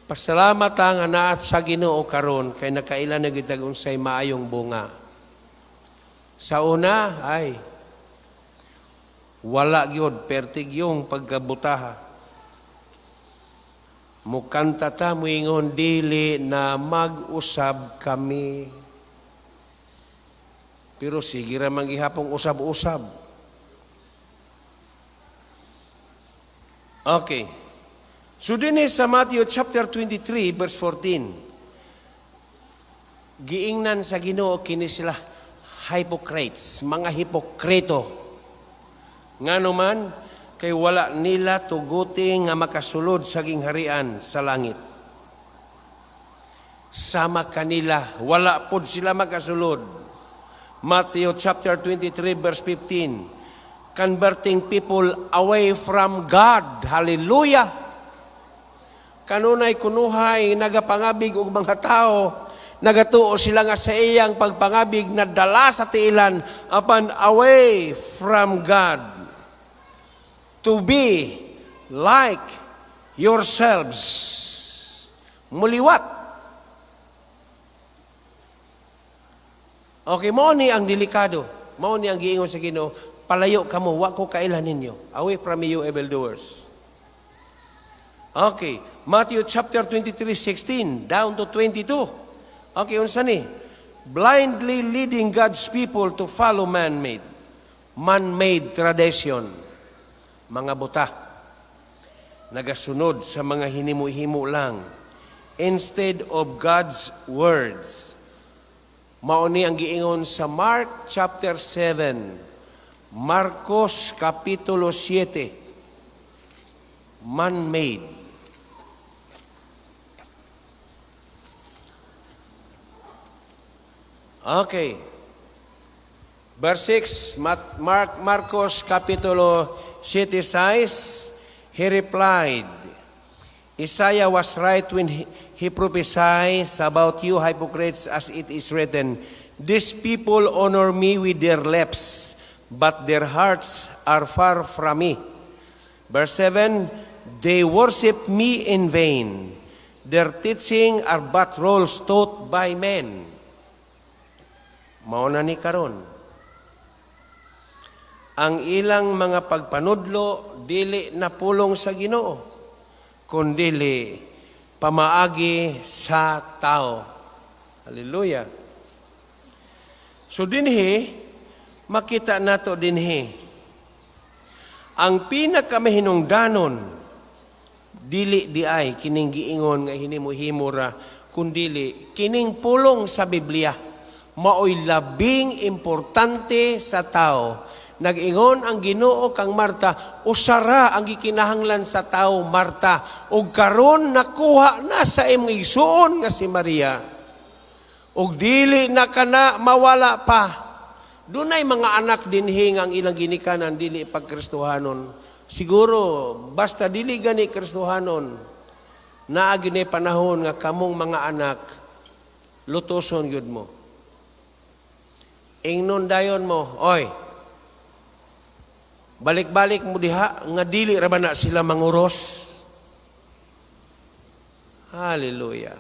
Pasalamat ta nga naat sa Ginoo karon kay nakaila na gyud unsay maayong bunga. Sa una ay wala gyud, pertig yung pagkabutaha. Mukanta ta, muingon, "Dili na mag-usab kami." Pero sige ra man gihapong usab-usab. Okay. So dinhi sa Matthew chapter 23 verse 14. Giingnan sa Ginoo kini sila hypocrites, mga hipokrito. Ngano man kay wala nila tuguti nga makasulod sa gingharian sa langit. Sama kanila, wala pod sila makasulod. Matthew chapter 23 verse 15. Converting people away from God. Hallelujah. Kanunay kunuhay nagapangabig og mga tao, nagatuo sila nga sa iyang pagpangabig nadala sa tiilan apan away from God. To be like yourselves. Muliwat. Okay, mao ni ang delikado. Mao ni ang giingon sa Ginoo, palayo kamo, wa ko kailan ninyo. Away from you, evildoers. Okay, Matthew chapter 23:16 down to 22. Okay, unsa ni? Blindly leading God's people to follow man-made tradition. Mga buta, nagasunod sa mga hinimo-himo lang instead of God's words. Mao ni ang giingon sa Mark chapter 7, Marcos kapitulo 7, man-made. Okay. Verse 6, Marcos kapitulo 7 says, he replied, "Isaiah was right when he prophesied about you hypocrites, as it is written, 'These people honor me with their lips, but their hearts are far from me.'" Verse 7, "They worship me in vain. Their teaching are but rules taught by men." Mao na ni karon. Ang ilang mga pagpanudlo dili na pulong sa Ginoo, kundili pamaagi sa tao. Hallelujah. So dinhi makita nato dinhi ang pinakamahinungdanon dili di ay kining giingon nga hinimo-himo ra, kundili kining pulong sa Biblia maoy labing importante sa tao. Nag-ingon ang Ginoo kang Marta, usara ang gikinahanglan sa tao, Marta, ug karon nakuha na sa imong igsuon nga si Maria. Ug dili na kana mawala pa. Dunay mga anak dinhi nga ang ilang ginikanan dili pagkristohanon. Siguro basta dili gani Kristohanon, naa gyud panahon nga kamong mga anak lutoson gyud mo. Ingnon dayon mo, "Oy, balik-balik mo diha," nga dili ra ba na sila manguros. Hallelujah.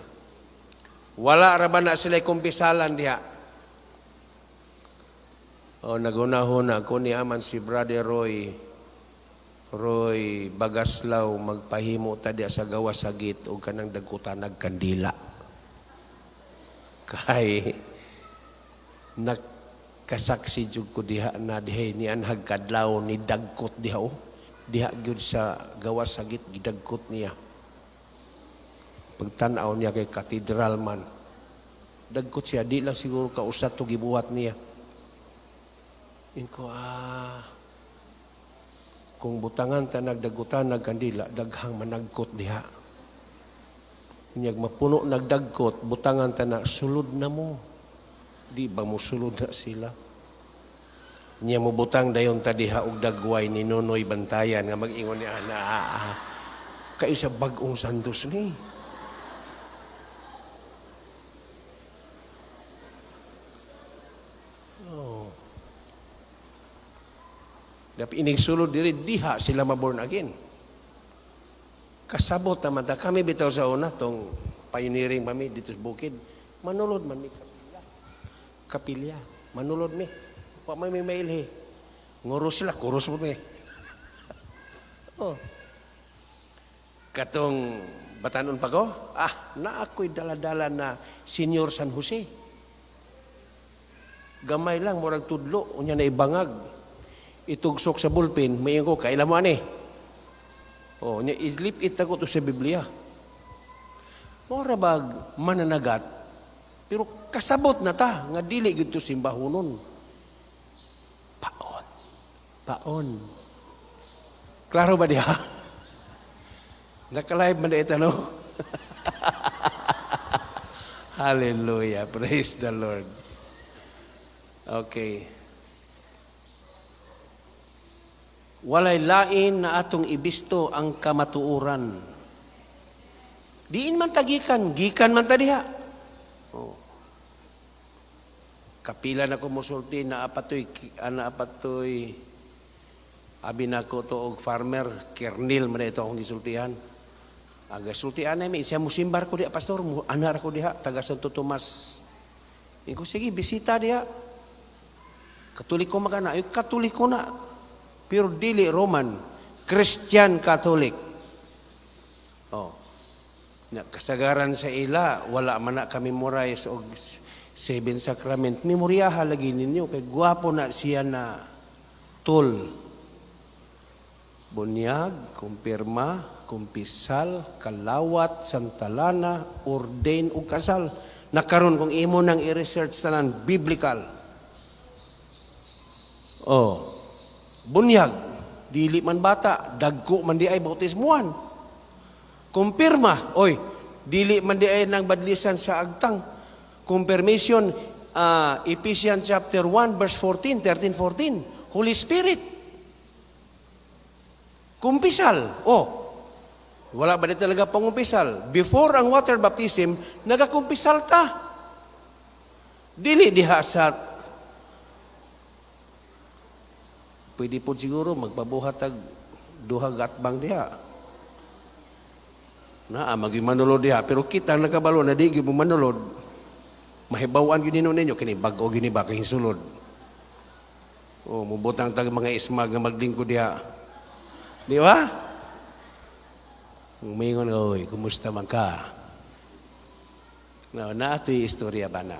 Wala ra ba na sila kumpisalan diha? O nagunahon ako ni aman si Brother Roy Roy Bagaslaw, magpahimo ta diha sa gawas sa gate og kanang dagkutan nagkandila. Kay nakasaksi jud ko diha na diha ni anhag kadlaw ni dagkot diha, oh. Diha gyud sa gawas sa gate gidagkot niya. Pagtan-aw niya kay katedral man. Dagkot siya, di lang siguro kausa to gibuhat niya. Inko, kung butangan ta nagdagutan nagkandila, daghang managkot diha. Inyag mapuno nagdagkot, butangan ta na, "Sulod na mo." Di ba mo sulod na sila? Nya mo butang dayon ta diha og dagway ni Nonoy Bantayan nga mag-ingon ni ana, kayo sa bag-ong santos ni. Oh. Dapat inig sulod diri diha sila maborn again. Kasabot naman ta kami bitaw sa una tong pioneering pa mi dito sa bukid. Manulod man mi kapilya. Kapilya. Manulod mi. Wa may may mailhi. Nguros sila, kuros mo mi. Oh. Katong batanon pa ko, na ako'y dala-dala na Senior San Jose. Gamay lang, murag tudlo, unya na ibangag. Itugsok sa bullpen, may ko, kaila mo ani. Oh, unya ilipit ako to sa Biblia. Mura bag mananagat, pero kasabot na ta, nga dili gyud to simbahonon. Paon. Paon. Klaro ba diha? Naka-live man ito, no? Hallelujah. Praise the Lord. Okay. Walay lain na atong ibisto ang kamatuoran. Diin man tagikan, gikan man ta diha. Oh. Kapila na ko mosulti na apatoy, ana apatoy abi nako to og farmer, kernel man ito akong gisultihan. Aga sultian na mi siya, musimbar ko diha, pastor, anar ko diha taga Santo Tomas. Inko, sige, bisita diha. Katoliko magana, ay Katoliko na. Pero dili Roman, Christian Catholic. Oh. Na kasagaran sa ila, wala man na kami memorize og seven sacrament. Memoryaha lagi ninyo kay gwapo na siya na tool. Bunyag, kumpirma, kumpisal, kalawat, santalana, ordain ug kasal. Nakaron kung imo nang i-research tanan biblical. Oh. Bunyag, dili man bata, dagko man di ay bautismuan. Kumpirma, oy, dili man di ay nang badlisan sa agtang. Confirmation, Ephesians chapter 1 verse 14, 13, 14. Holy Spirit. Kumpisal. Oh, wala ba di talaga pangumpisal? Before ang water baptism, nagakumpisal ta. Dili diha sa pwede po siguro magpabuhat tag duha gatbang diha. Na magi manulod diha, pero kita nakabalo na di gyud mo manulod. Mahibaw-an gyud ninyo kini bag-o gini ba kay sulod. Oh, mubutang tag mga ismag nga maglingkod diha. Di ba? Umingon, "Oy, kumusta man ka?" No, naatoy istorya ba na?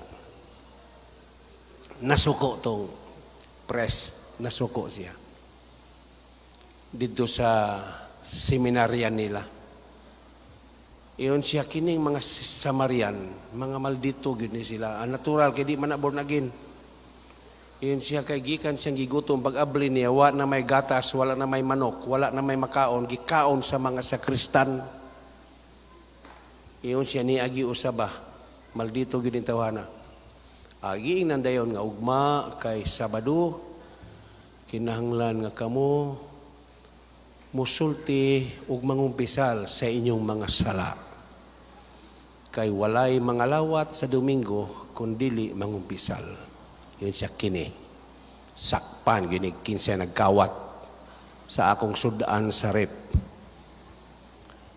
Nasuko tong prest, nasuko siya. Dito sa seminarya nila. Iyon siya kining mga Samarian, mga maldito gyud ni sila. Ang natural kay di man na born again. Iyon siya kay gikan siyang gigutom, pag-abli niya wa na may gatas, wala na may manok, wala na may makaon, gikaon sa mga sakristan. Iyon siya niagi usaba. Maldito gyud ni tawhana. Giingnan dayon nga ugma kay Sabado, kinahanglan nga kamo musulti ug mangumpisal sa inyong mga sala. Kay walay mga lawat sa Domingo kun dili mangumpisal. Yun siya kini. Sakpan gini kinsa nagkawat sa akong sudaan sa rep.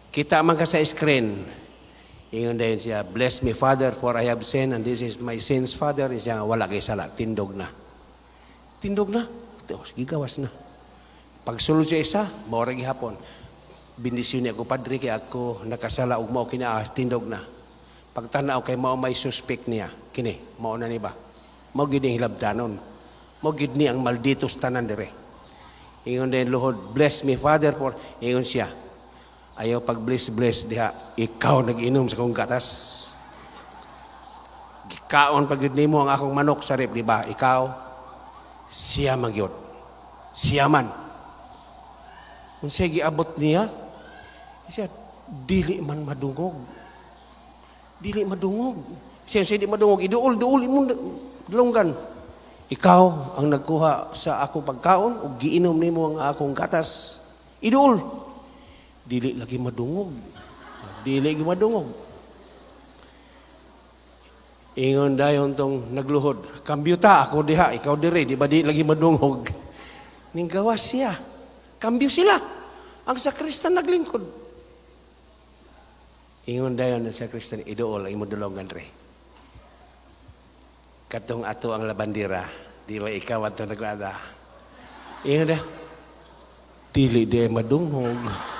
Kita man ka sa screen. Ingon dayon siya, "Bless me, Father, for I have sinned, and this is my sins, Father." Siya, wala kay sala, tindog na. Tindog na. Gigawas na. Pagsulod siya isa, maura gihapon. "Bendisyon niya ako, Padre, kay ako nakasala ug mao kini, tindog na." Pagtanaw kay mao may suspect niya. Kini, mao na ni ba? Mao gid ni hilabdanon. Mao gid ni ang malditos tanan dire. Ingon din luhod, "Bless me, Father," for ingon siya, "Ayaw pag bless bless diha, ikaw nag-inom sa akong gatas. Gikaon pag nimo ang akong manok sa rep, di ba? Ikaw, siya magyod. Siya man." Unsay giabot niya? Siya, dili man madungog. Dili madungog. Siya, siya di madungog. Iduol, duol, imong dalunggan. "Ikaw ang nagkuha sa akong pagkaon ug giinom nimo ang akong gatas. Iduol." Dili lagi madungog. Dili lagi madungog. Ingon dayon tong nagluhod, "Kambyo ta, ako diha, ikaw dire, di ba di lagi madungog?" Ning gawas siya. Kambyo sila. Ang sakristan naglingkod. Ingon dayon ang sakristan, "Iduol ang imong dulongan re. Katong ato ang labandira, di ba ikaw ato nagwada?" Ingon da, "Dili di madungog."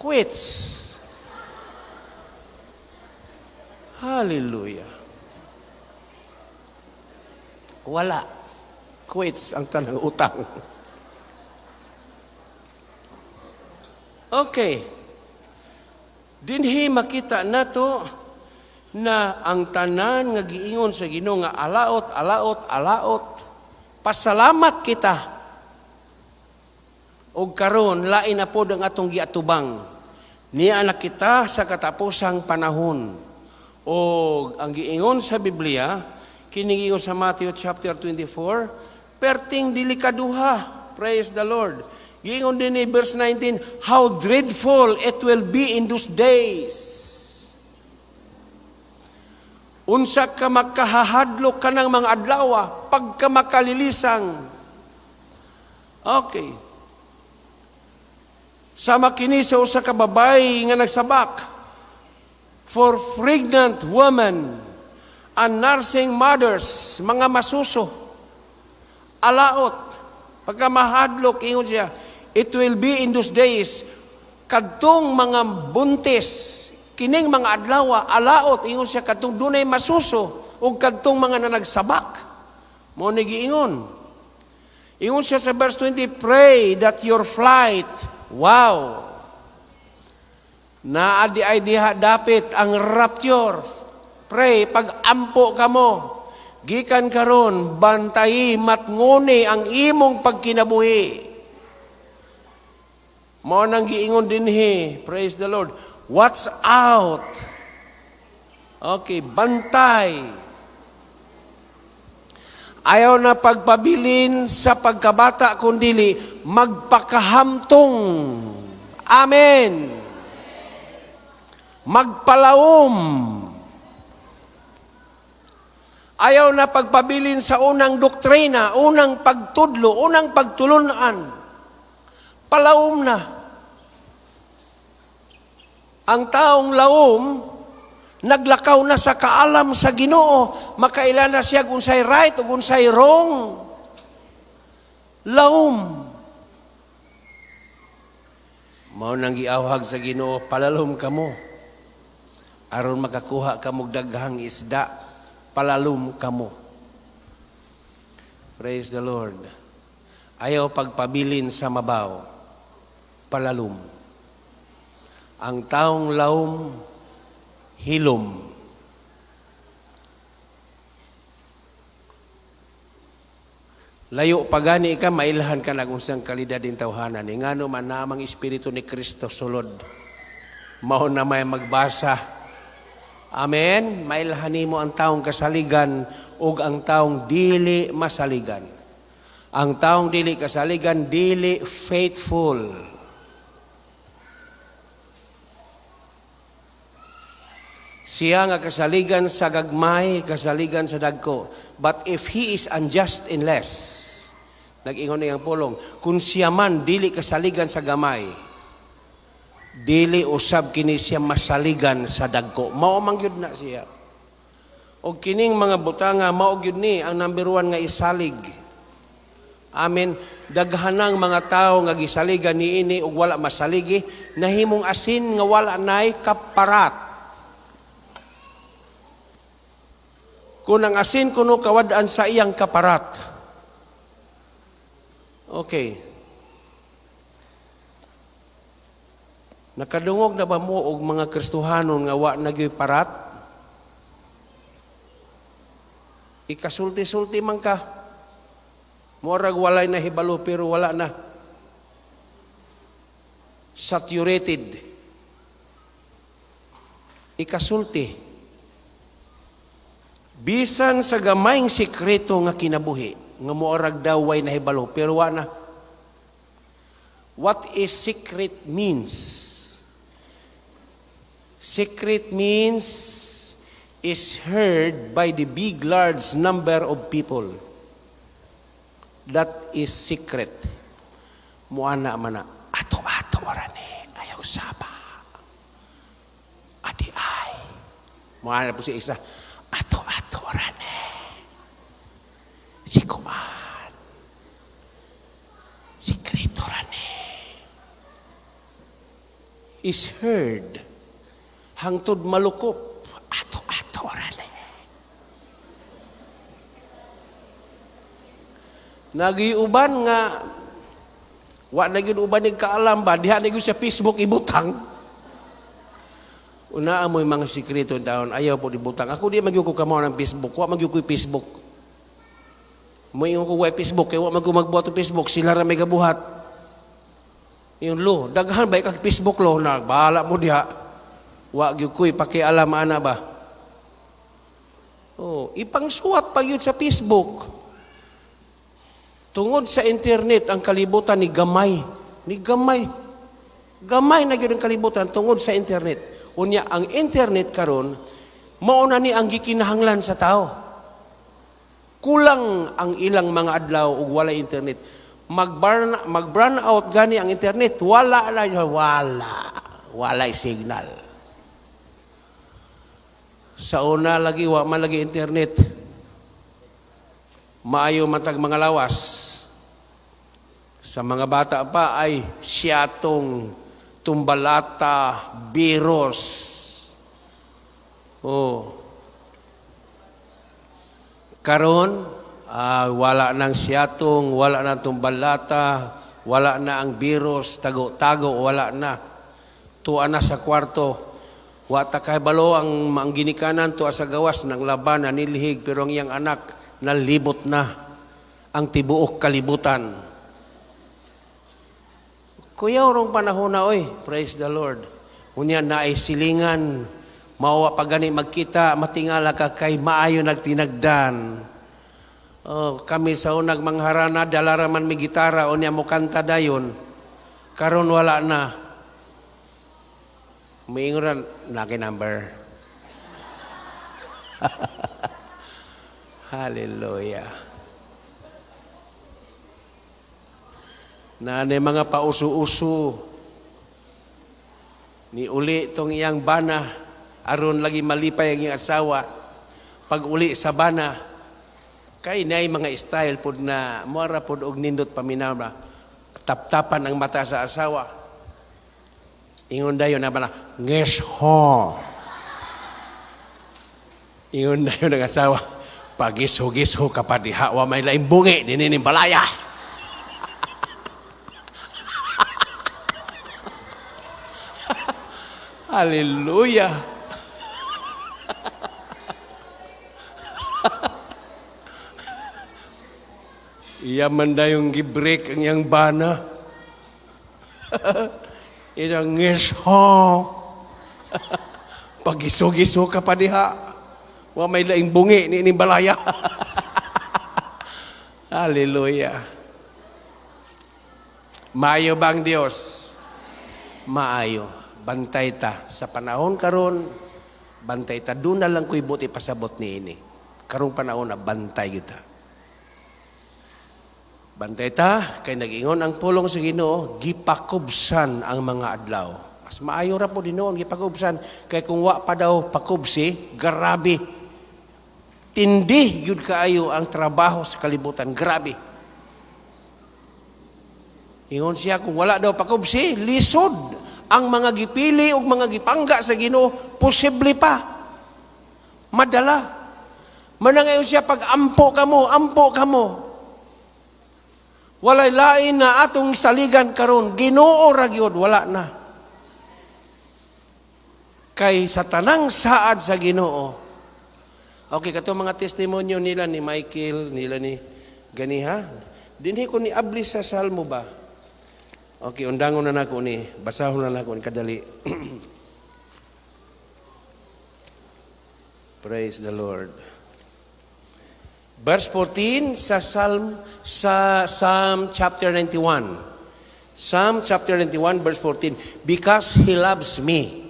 Quits. Hallelujah. Wala. Quits ang tanang utang. Okay. Dinhi makita nato na ang tanan nga giingon sa Ginoo nga alaot, alaot, alaot. Pasalamat kita. Og karon lain na pod ang atong giatubang. Niya na kita sa katapusang panahon. O ang giingon sa Biblia, kini giingon sa Matthew chapter 24, perting delikaduha. Praise the Lord. Giingon din ni verse 19, how dreadful it will be in those days. Unsa ka makahahadlok ka ng mga adlaw, pagka makalilisang. Okay. Sama kini sa usa ka babay nga nagsabak, for pregnant women and nursing mothers, mga masuso, alaot, pagka mahadlok, ingon siya, it will be in those days, kadtong mga buntis, kining mga adlaw, alaot, ingon siya, kadtong dunay masuso, ug kadtong mga nanagsabak. Mao ni giingon. Ingon siya sa verse 20, pray that your flight, wow, naa di ay diha dapit ang rapture. Pray, pag-ampo kamo, gikan karon bantayi matnguni ang imong pagkinabuhi. Mao nang giingon dinhi, praise the Lord. Watch out. Okay, bantay. Ayaw na pagpabilin sa pagkabata kundili magpakahamtong. Amen. Magpalaom. Ayaw na pagpabilin sa unang doktrina, unang pagtudlo, unang pagtulunan. Palaom na. Ang taong laom, naglakaw na sa kaalam sa Ginoo, makaila na siya kung unsay right o unsay wrong. Laom. Mao nang giawhag sa Ginoo, palalom kamo. Aron makakuha kamo daghang isda, palalom kamo. Praise the Lord. Ayaw pagpabilin sa mabaw, palalom. Ang taong laom, hilom. Layo pagani ka, mailhan ka na kung saan kalidad din tawhanan. Ngano man namang espiritu ni Kristo sulod. Mao na may magbasa Amen. Mailhan nimo ang taong kasaligan ug ang taong dili masaligan. Ang taong dili kasaligan, dili faithful. Siya nga kasaligan sa gagmay, kasaligan sa dagko. But if he is unjust in less, nag-ingon niyang pulong, kung siya man dili kasaligan sa gamay, dili usab kini siya masaligan sa dagko. Mao man gyud na siya. Og kining mga butanga mao gyud ni ang number one nga isalig. Amen. Daghanang mga tawo nga gisaligan niini ug wala masaligi, nahimong asin nga wala nay kaparat. Kung ang asin kuno kawad-an sa iyang kaparat. Okay. Nakadungog na ba mo og mga Kristohanon nga wa na gyoy parat? Ikasulti-sulti man ka. Murag walay nahibalo pero wala na. Saturated. Ikasulti. Bisan sa gamayng sikreto nga kinabuhi, nga moarag daw way nahibalo, pero wa na. What is secret means? Secret means is heard by the big large number of people. That is secret. Muana mana, ato-ato ra ni, ayaw saba. Ati ay. Muana po si isa, ato-ato ra ni. Si Kuan. Sikreto ra ni. Is heard. Hangtod malukop, ato-ato ra ni. Nagiuban nga wa na gyud uban nig kaalam ba diha na gyud sa Facebook ibutang. Una amoy mga sikreto in taon ayaw po ibutang. Ako di magyud ko kamo ng Facebook, wa magyud ko Facebook. Moingon ko wa Facebook kay wa man ko magbuhat og Facebook, sila ra may gabuhat. Yung lo, daghan ba kag Facebook lo na bahala mo diha. Wa gyud ko'y pakialam ana ba. Oh, ipangsuwat pa gyud sa Facebook. Tungod sa internet ang kalibutan ni gamay, ni gamay. Gamay na gyud ang kalibutan tungod sa internet. Unya ang internet karon mao na ni ang gikinahanglan sa tao. Kulang ang ilang mga adlaw ug walay internet. Mag-burn out gani ang internet, wala na, wala. Walay signal. Sa una lagi wa man lagi internet. Maayo matag mga lawas. Sa mga bata pa ay siyatong, tumbalata, biros. Oh. Karon, wala nang siyatong, wala nang tumbalata, wala na ang biros, tago-tago, wala na. Tuwa na sa kwarto. Wa ta kahibalo ang ginikanan tuwa sa gawas ng laban na nilihig, pero ang iyang anak nalibot na ang tibuok kalibutan. Kuya, orong panahon na, oy, praise the Lord. Unya na ay silingan, mawa pa gani magkita, matingala ka kay maayo nagtinagdan. Oh, kami sa unag mangharana, dalara man mi gitara, unya mo kanta dayon. Karon wala na. Miingon laki number. Hallelujah. Naanay mga pauso-uso. Ni uli tong iyang bana, aron lagi malipay ang iyang asawa. Pag uli sa bana, kay naay mga style pod na muara pod og nindot paminaw ba. Taptapan ang mata sa asawa. Ingon dayon na bana, ngesho. Ingon dayon ang asawa, pagiso-giso ka pa diha, wa may laing bungi, dinini balaya. Hallelujah. Iya man dayong gibreak ang iyang bana. Iya ngesho. Pagiso-giso ka pa diha. Wa may laing bungi ni ining balaya. Hallelujah. Maayo bang Dios? Maayo. Bantay ta sa panahon karon, bantay ta. Doon na lang ko'y buti pasabot ni ini. Karong panahon na bantay kita. Bantay ta kay nag-ingon ang pulong sa Ginoo, gipakubsan ang mga adlaw. Mas maayo ra po dinoon gipakubsan kay kung wa pa daw pakubsi, grabe. Tindi gyud kaayo ang trabaho sa kalibutan, grabe. Ingon siya kung wala daw pakubsi, lisod ang mga gipili ug mga gipangga sa Ginoo, posible pa madala. Manangayon siya pag ampo kamo, ampo kamo. Walay lain na atong saligan karon, Ginoo ra gyud, wala na. Kay sa tanang saad sa Ginoo. Okay, kato mga testimonyo nila ni Michael, nila ni ganiha. Dinhi ko ni abli sa Salmo ba? Okay, undangon na nako ni, basahon na nako ni kadali. Praise the Lord. Verse 14 sa Psalm chapter 91. Psalm chapter 91 verse 14, because he loves me.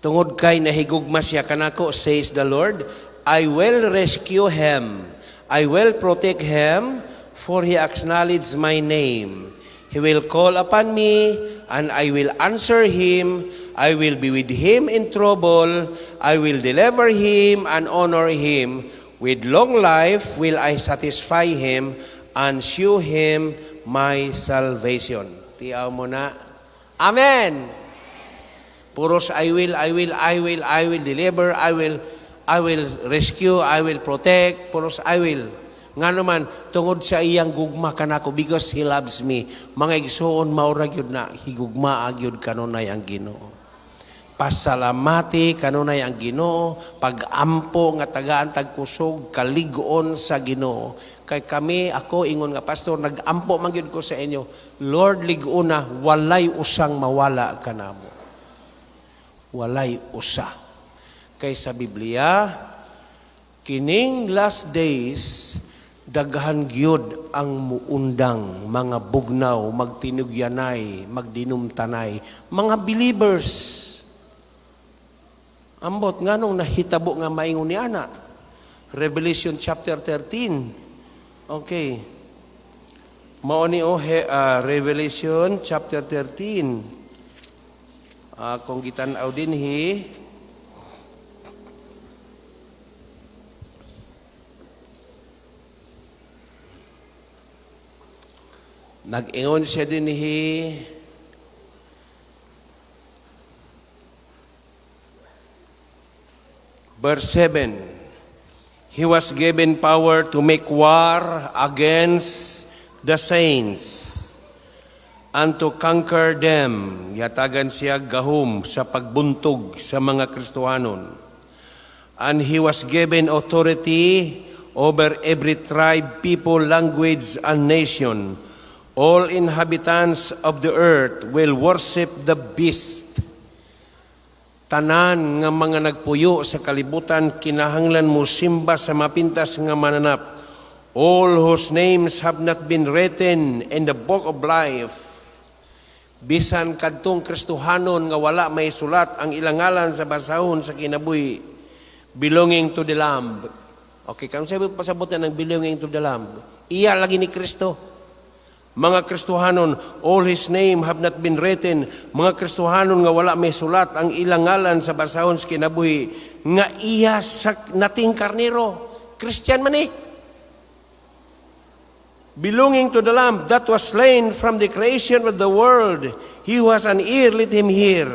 Tungod kay nahigugma siya kanako, says the Lord, I will rescue him. I will protect him, for he acknowledges my name. He will call upon me, and I will answer him. I will be with him in trouble. I will deliver him and honor him. With long life will I satisfy him and shew him my salvation. Tiyaw mo na. Amen! Puros I will, I will, I will, I will deliver, I will rescue, I will protect. Puros I will. Nga naman, tungod sa iyang gugma kanako, because he loves me. Mga igsuon, maura gyud na, higugma gyud kanunay ang Ginoo. Pasalamati kanunay ang Ginoo, pag-ampo nga tagaan tagkusog, kalig-on sa Ginoo. Kay kami, ako ingon nga pastor, nag-ampo man gyud ko sa inyo, Lord, lig-ona, walay usang mawala kanamo. Walay usa. Kay sa Biblia, kining last days, daghan gyud ang muundang, mga bugnaw, magtinugyanay, magdinumtanay, mga believers. Ambot, nganong nahitabo nga maingon ni ana? Revelation chapter 13. Okay. Mao ni Revelation chapter 13. Kung gitan-aw dinhi, nag-ingon siya dinhi, verse 7, he was given power to make war against the saints and to conquer them. Yatagan siya gahom sa pagbuntog sa mga Kristohanon. And he was given authority over every tribe, people, language, and nation. All inhabitants of the earth will worship the beast. Tanan nga mga nagpuyo sa kalibutan, kinahanglan mo simba sa mapintas nga mananap. All whose names have not been written in the book of life. Bisan kadtong Kristohanon nga wala may sulat ang ilang ngalan sa basahon sa kinabuhi, belonging to the Lamb. Okay, kung sabi pasabutan ng belonging to the Lamb, iya lagi ni Kristo. Mga Kristohanon, all his name have not been written. Mga Kristohanon nga wala may sulat ang ilang ngalan sa basahon sa kinabuhi, nga iya sa nating karnero. Christian man eh. Belonging to the Lamb that was slain from the creation of the world. He who has an ear, let him hear.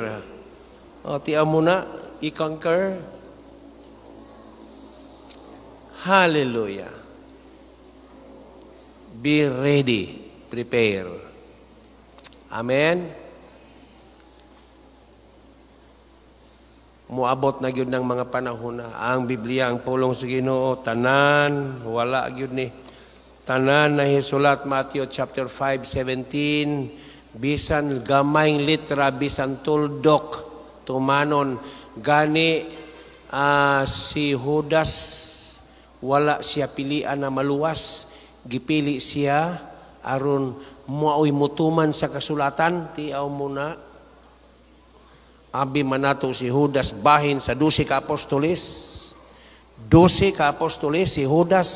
O, tiyaw mo na, i-conquer. Hallelujah. Be ready. Prepare. Amen. Muabot na gyud ng mga panahon na ang Biblia, ang pulong sa Ginoo, tanan, wala gyud ni. Tanan na hisulat Matthew chapter 5:17, bisan gamayng litra, bisan tuldok, Tumanon gani si Judas, wala siya pilian na maluwas, gipili siya aron maoy mutuman sa kasulatan. Tiaw mo na, abi man nato si Judas bahin sa 12 ka apostoles. 12 ka apostoles si Judas.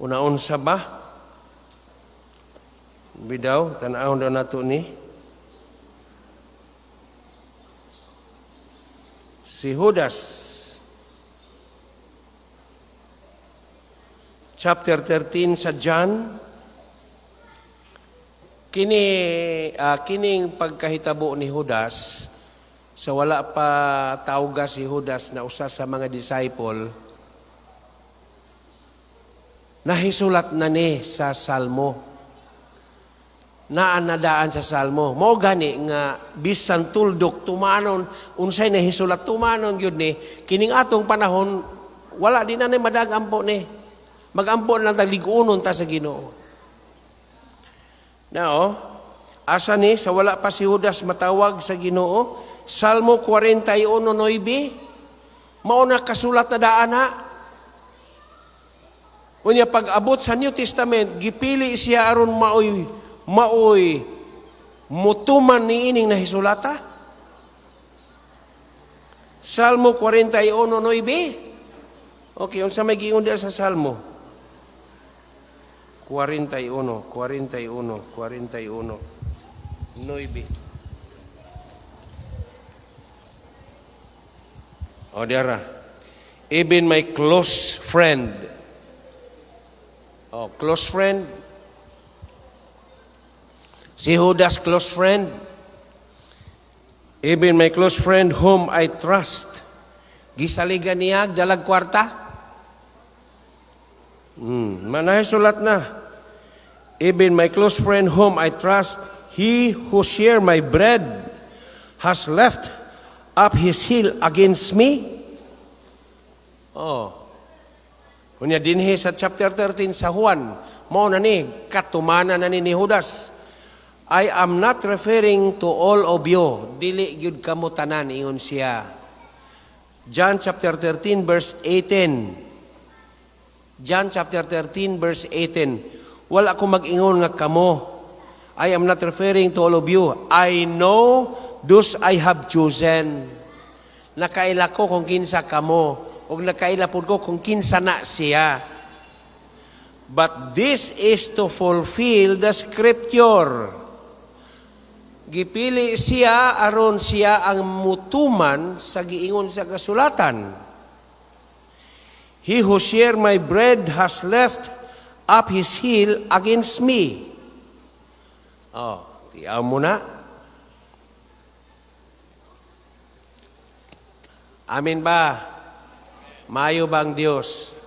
Una-unsa ba? Bidaw, tan-awon daw nato ni si Judas. Chapter 13 sa John. Kini kining pagkahitabo ni Judas sa wala pa tawga si Judas na usa sa mga disciple, nahisulat na ni sa Salmo. Naanadaan sa Salmo. Mao gani nga bisan tuldok tumanon unsay nahisulat, tumanon gyud ni kining atong panahon, wala din na ni madag-ampo ni. Magampo lang ta, lig-unon ta sa Ginoo. Now, asa ni sa wala pa si Judas matawag sa Ginoo? Salmo 41:9. Mao na kasulat na daan na. Unya pag-abot sa New Testament, gipili siya aron maoy mutuman ni ining nahisulata. Salmo 41:9. Okay, unsa may giingon diha sa Salmo? 41, 41, 41, 9. O, diara. Even my close friend. Oh, close friend. Si Judas, close friend. Even my close friend whom I trust. Gisaligan niya, dalag kwarta. Manahisulat na. Even my close friend whom I trust, he who share my bread, has left up his heel against me. Oh. Unya dinhi sa chapter 13 sa Juan, mao na ni katumana na ni Judas. I am not referring to all of you. Dili gyud kamo tanan, ingon siya. John chapter 13 verse 18. John chapter 13 verse 18. Wala ko mag-ingon nga kamo. I am not referring to all of you. I know those I have chosen. Nakaila ko kung kinsa kamo, ug nakaila pud ko kung kinsa na siya. But this is to fulfill the scripture. Gipili siya aron siya ang mutuman sa giingon sa kasulatan. He who share my bread has left up his heel against me. Oh, tiyaw mo na. Amen ba? Maayo ba ang Dios?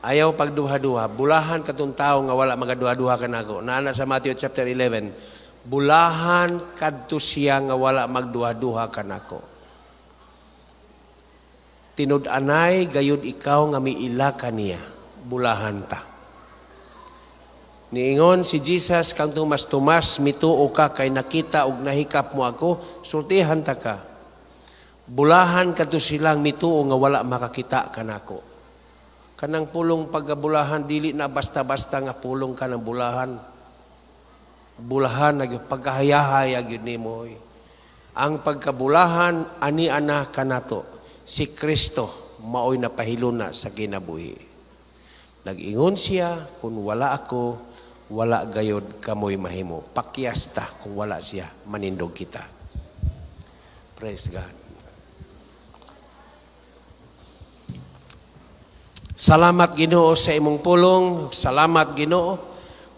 Ayaw pagduha-duha. Bulahan katong tao nga wala magaduha-duha kanako. Naana sa Matthew chapter 11. Bulahan kadto siya nga wala magduha-duha kanako. Tinud-anay gayud ikaw nga miila kaniya. Bulahan ta. Niingon si Jesus kang Tomas, Tomas, mituo ka kay nakita og nahikap mo ako, sultihan ta ka. Bulahan kadto silang mituo nga wala makakita kanako. Kanang pulong pagkabulahan, dili na basta-basta nga pulong kanang bulahan. Bulahan na pagkahayahaya gyud nimo. Ang pagkabulahan ani ana kanato, si Kristo maoy napahiluna sa kinabuhi. Nag-ingon siya, kung wala ako, wala gayod kamoy mahimo. Pakyasta kung wala siya, manindog kita. Praise God. Salamat Ginoo sa imong pulong. Salamat Ginoo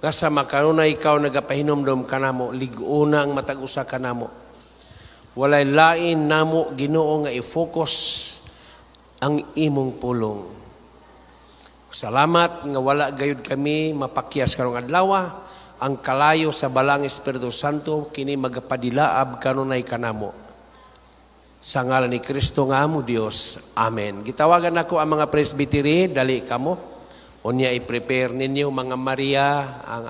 nga sa makanunay ikaw nagapahinumdom kanamo, lig-una ang matag usa kanamo. Walay lain namo Ginoo nga i-focus ang imong pulong. Salamat nga wala gayud kami mapakyas karong adlaw. Ang kalayo sa Balang Espiritu Santo kini magapadilaab kanunay kanamo. Sa ngalan ni Kristo nga amo Dios. Amen. Gitawagan nako ang mga presbytery, dali kamo. Unya i-prepare ninyo mga Maria ang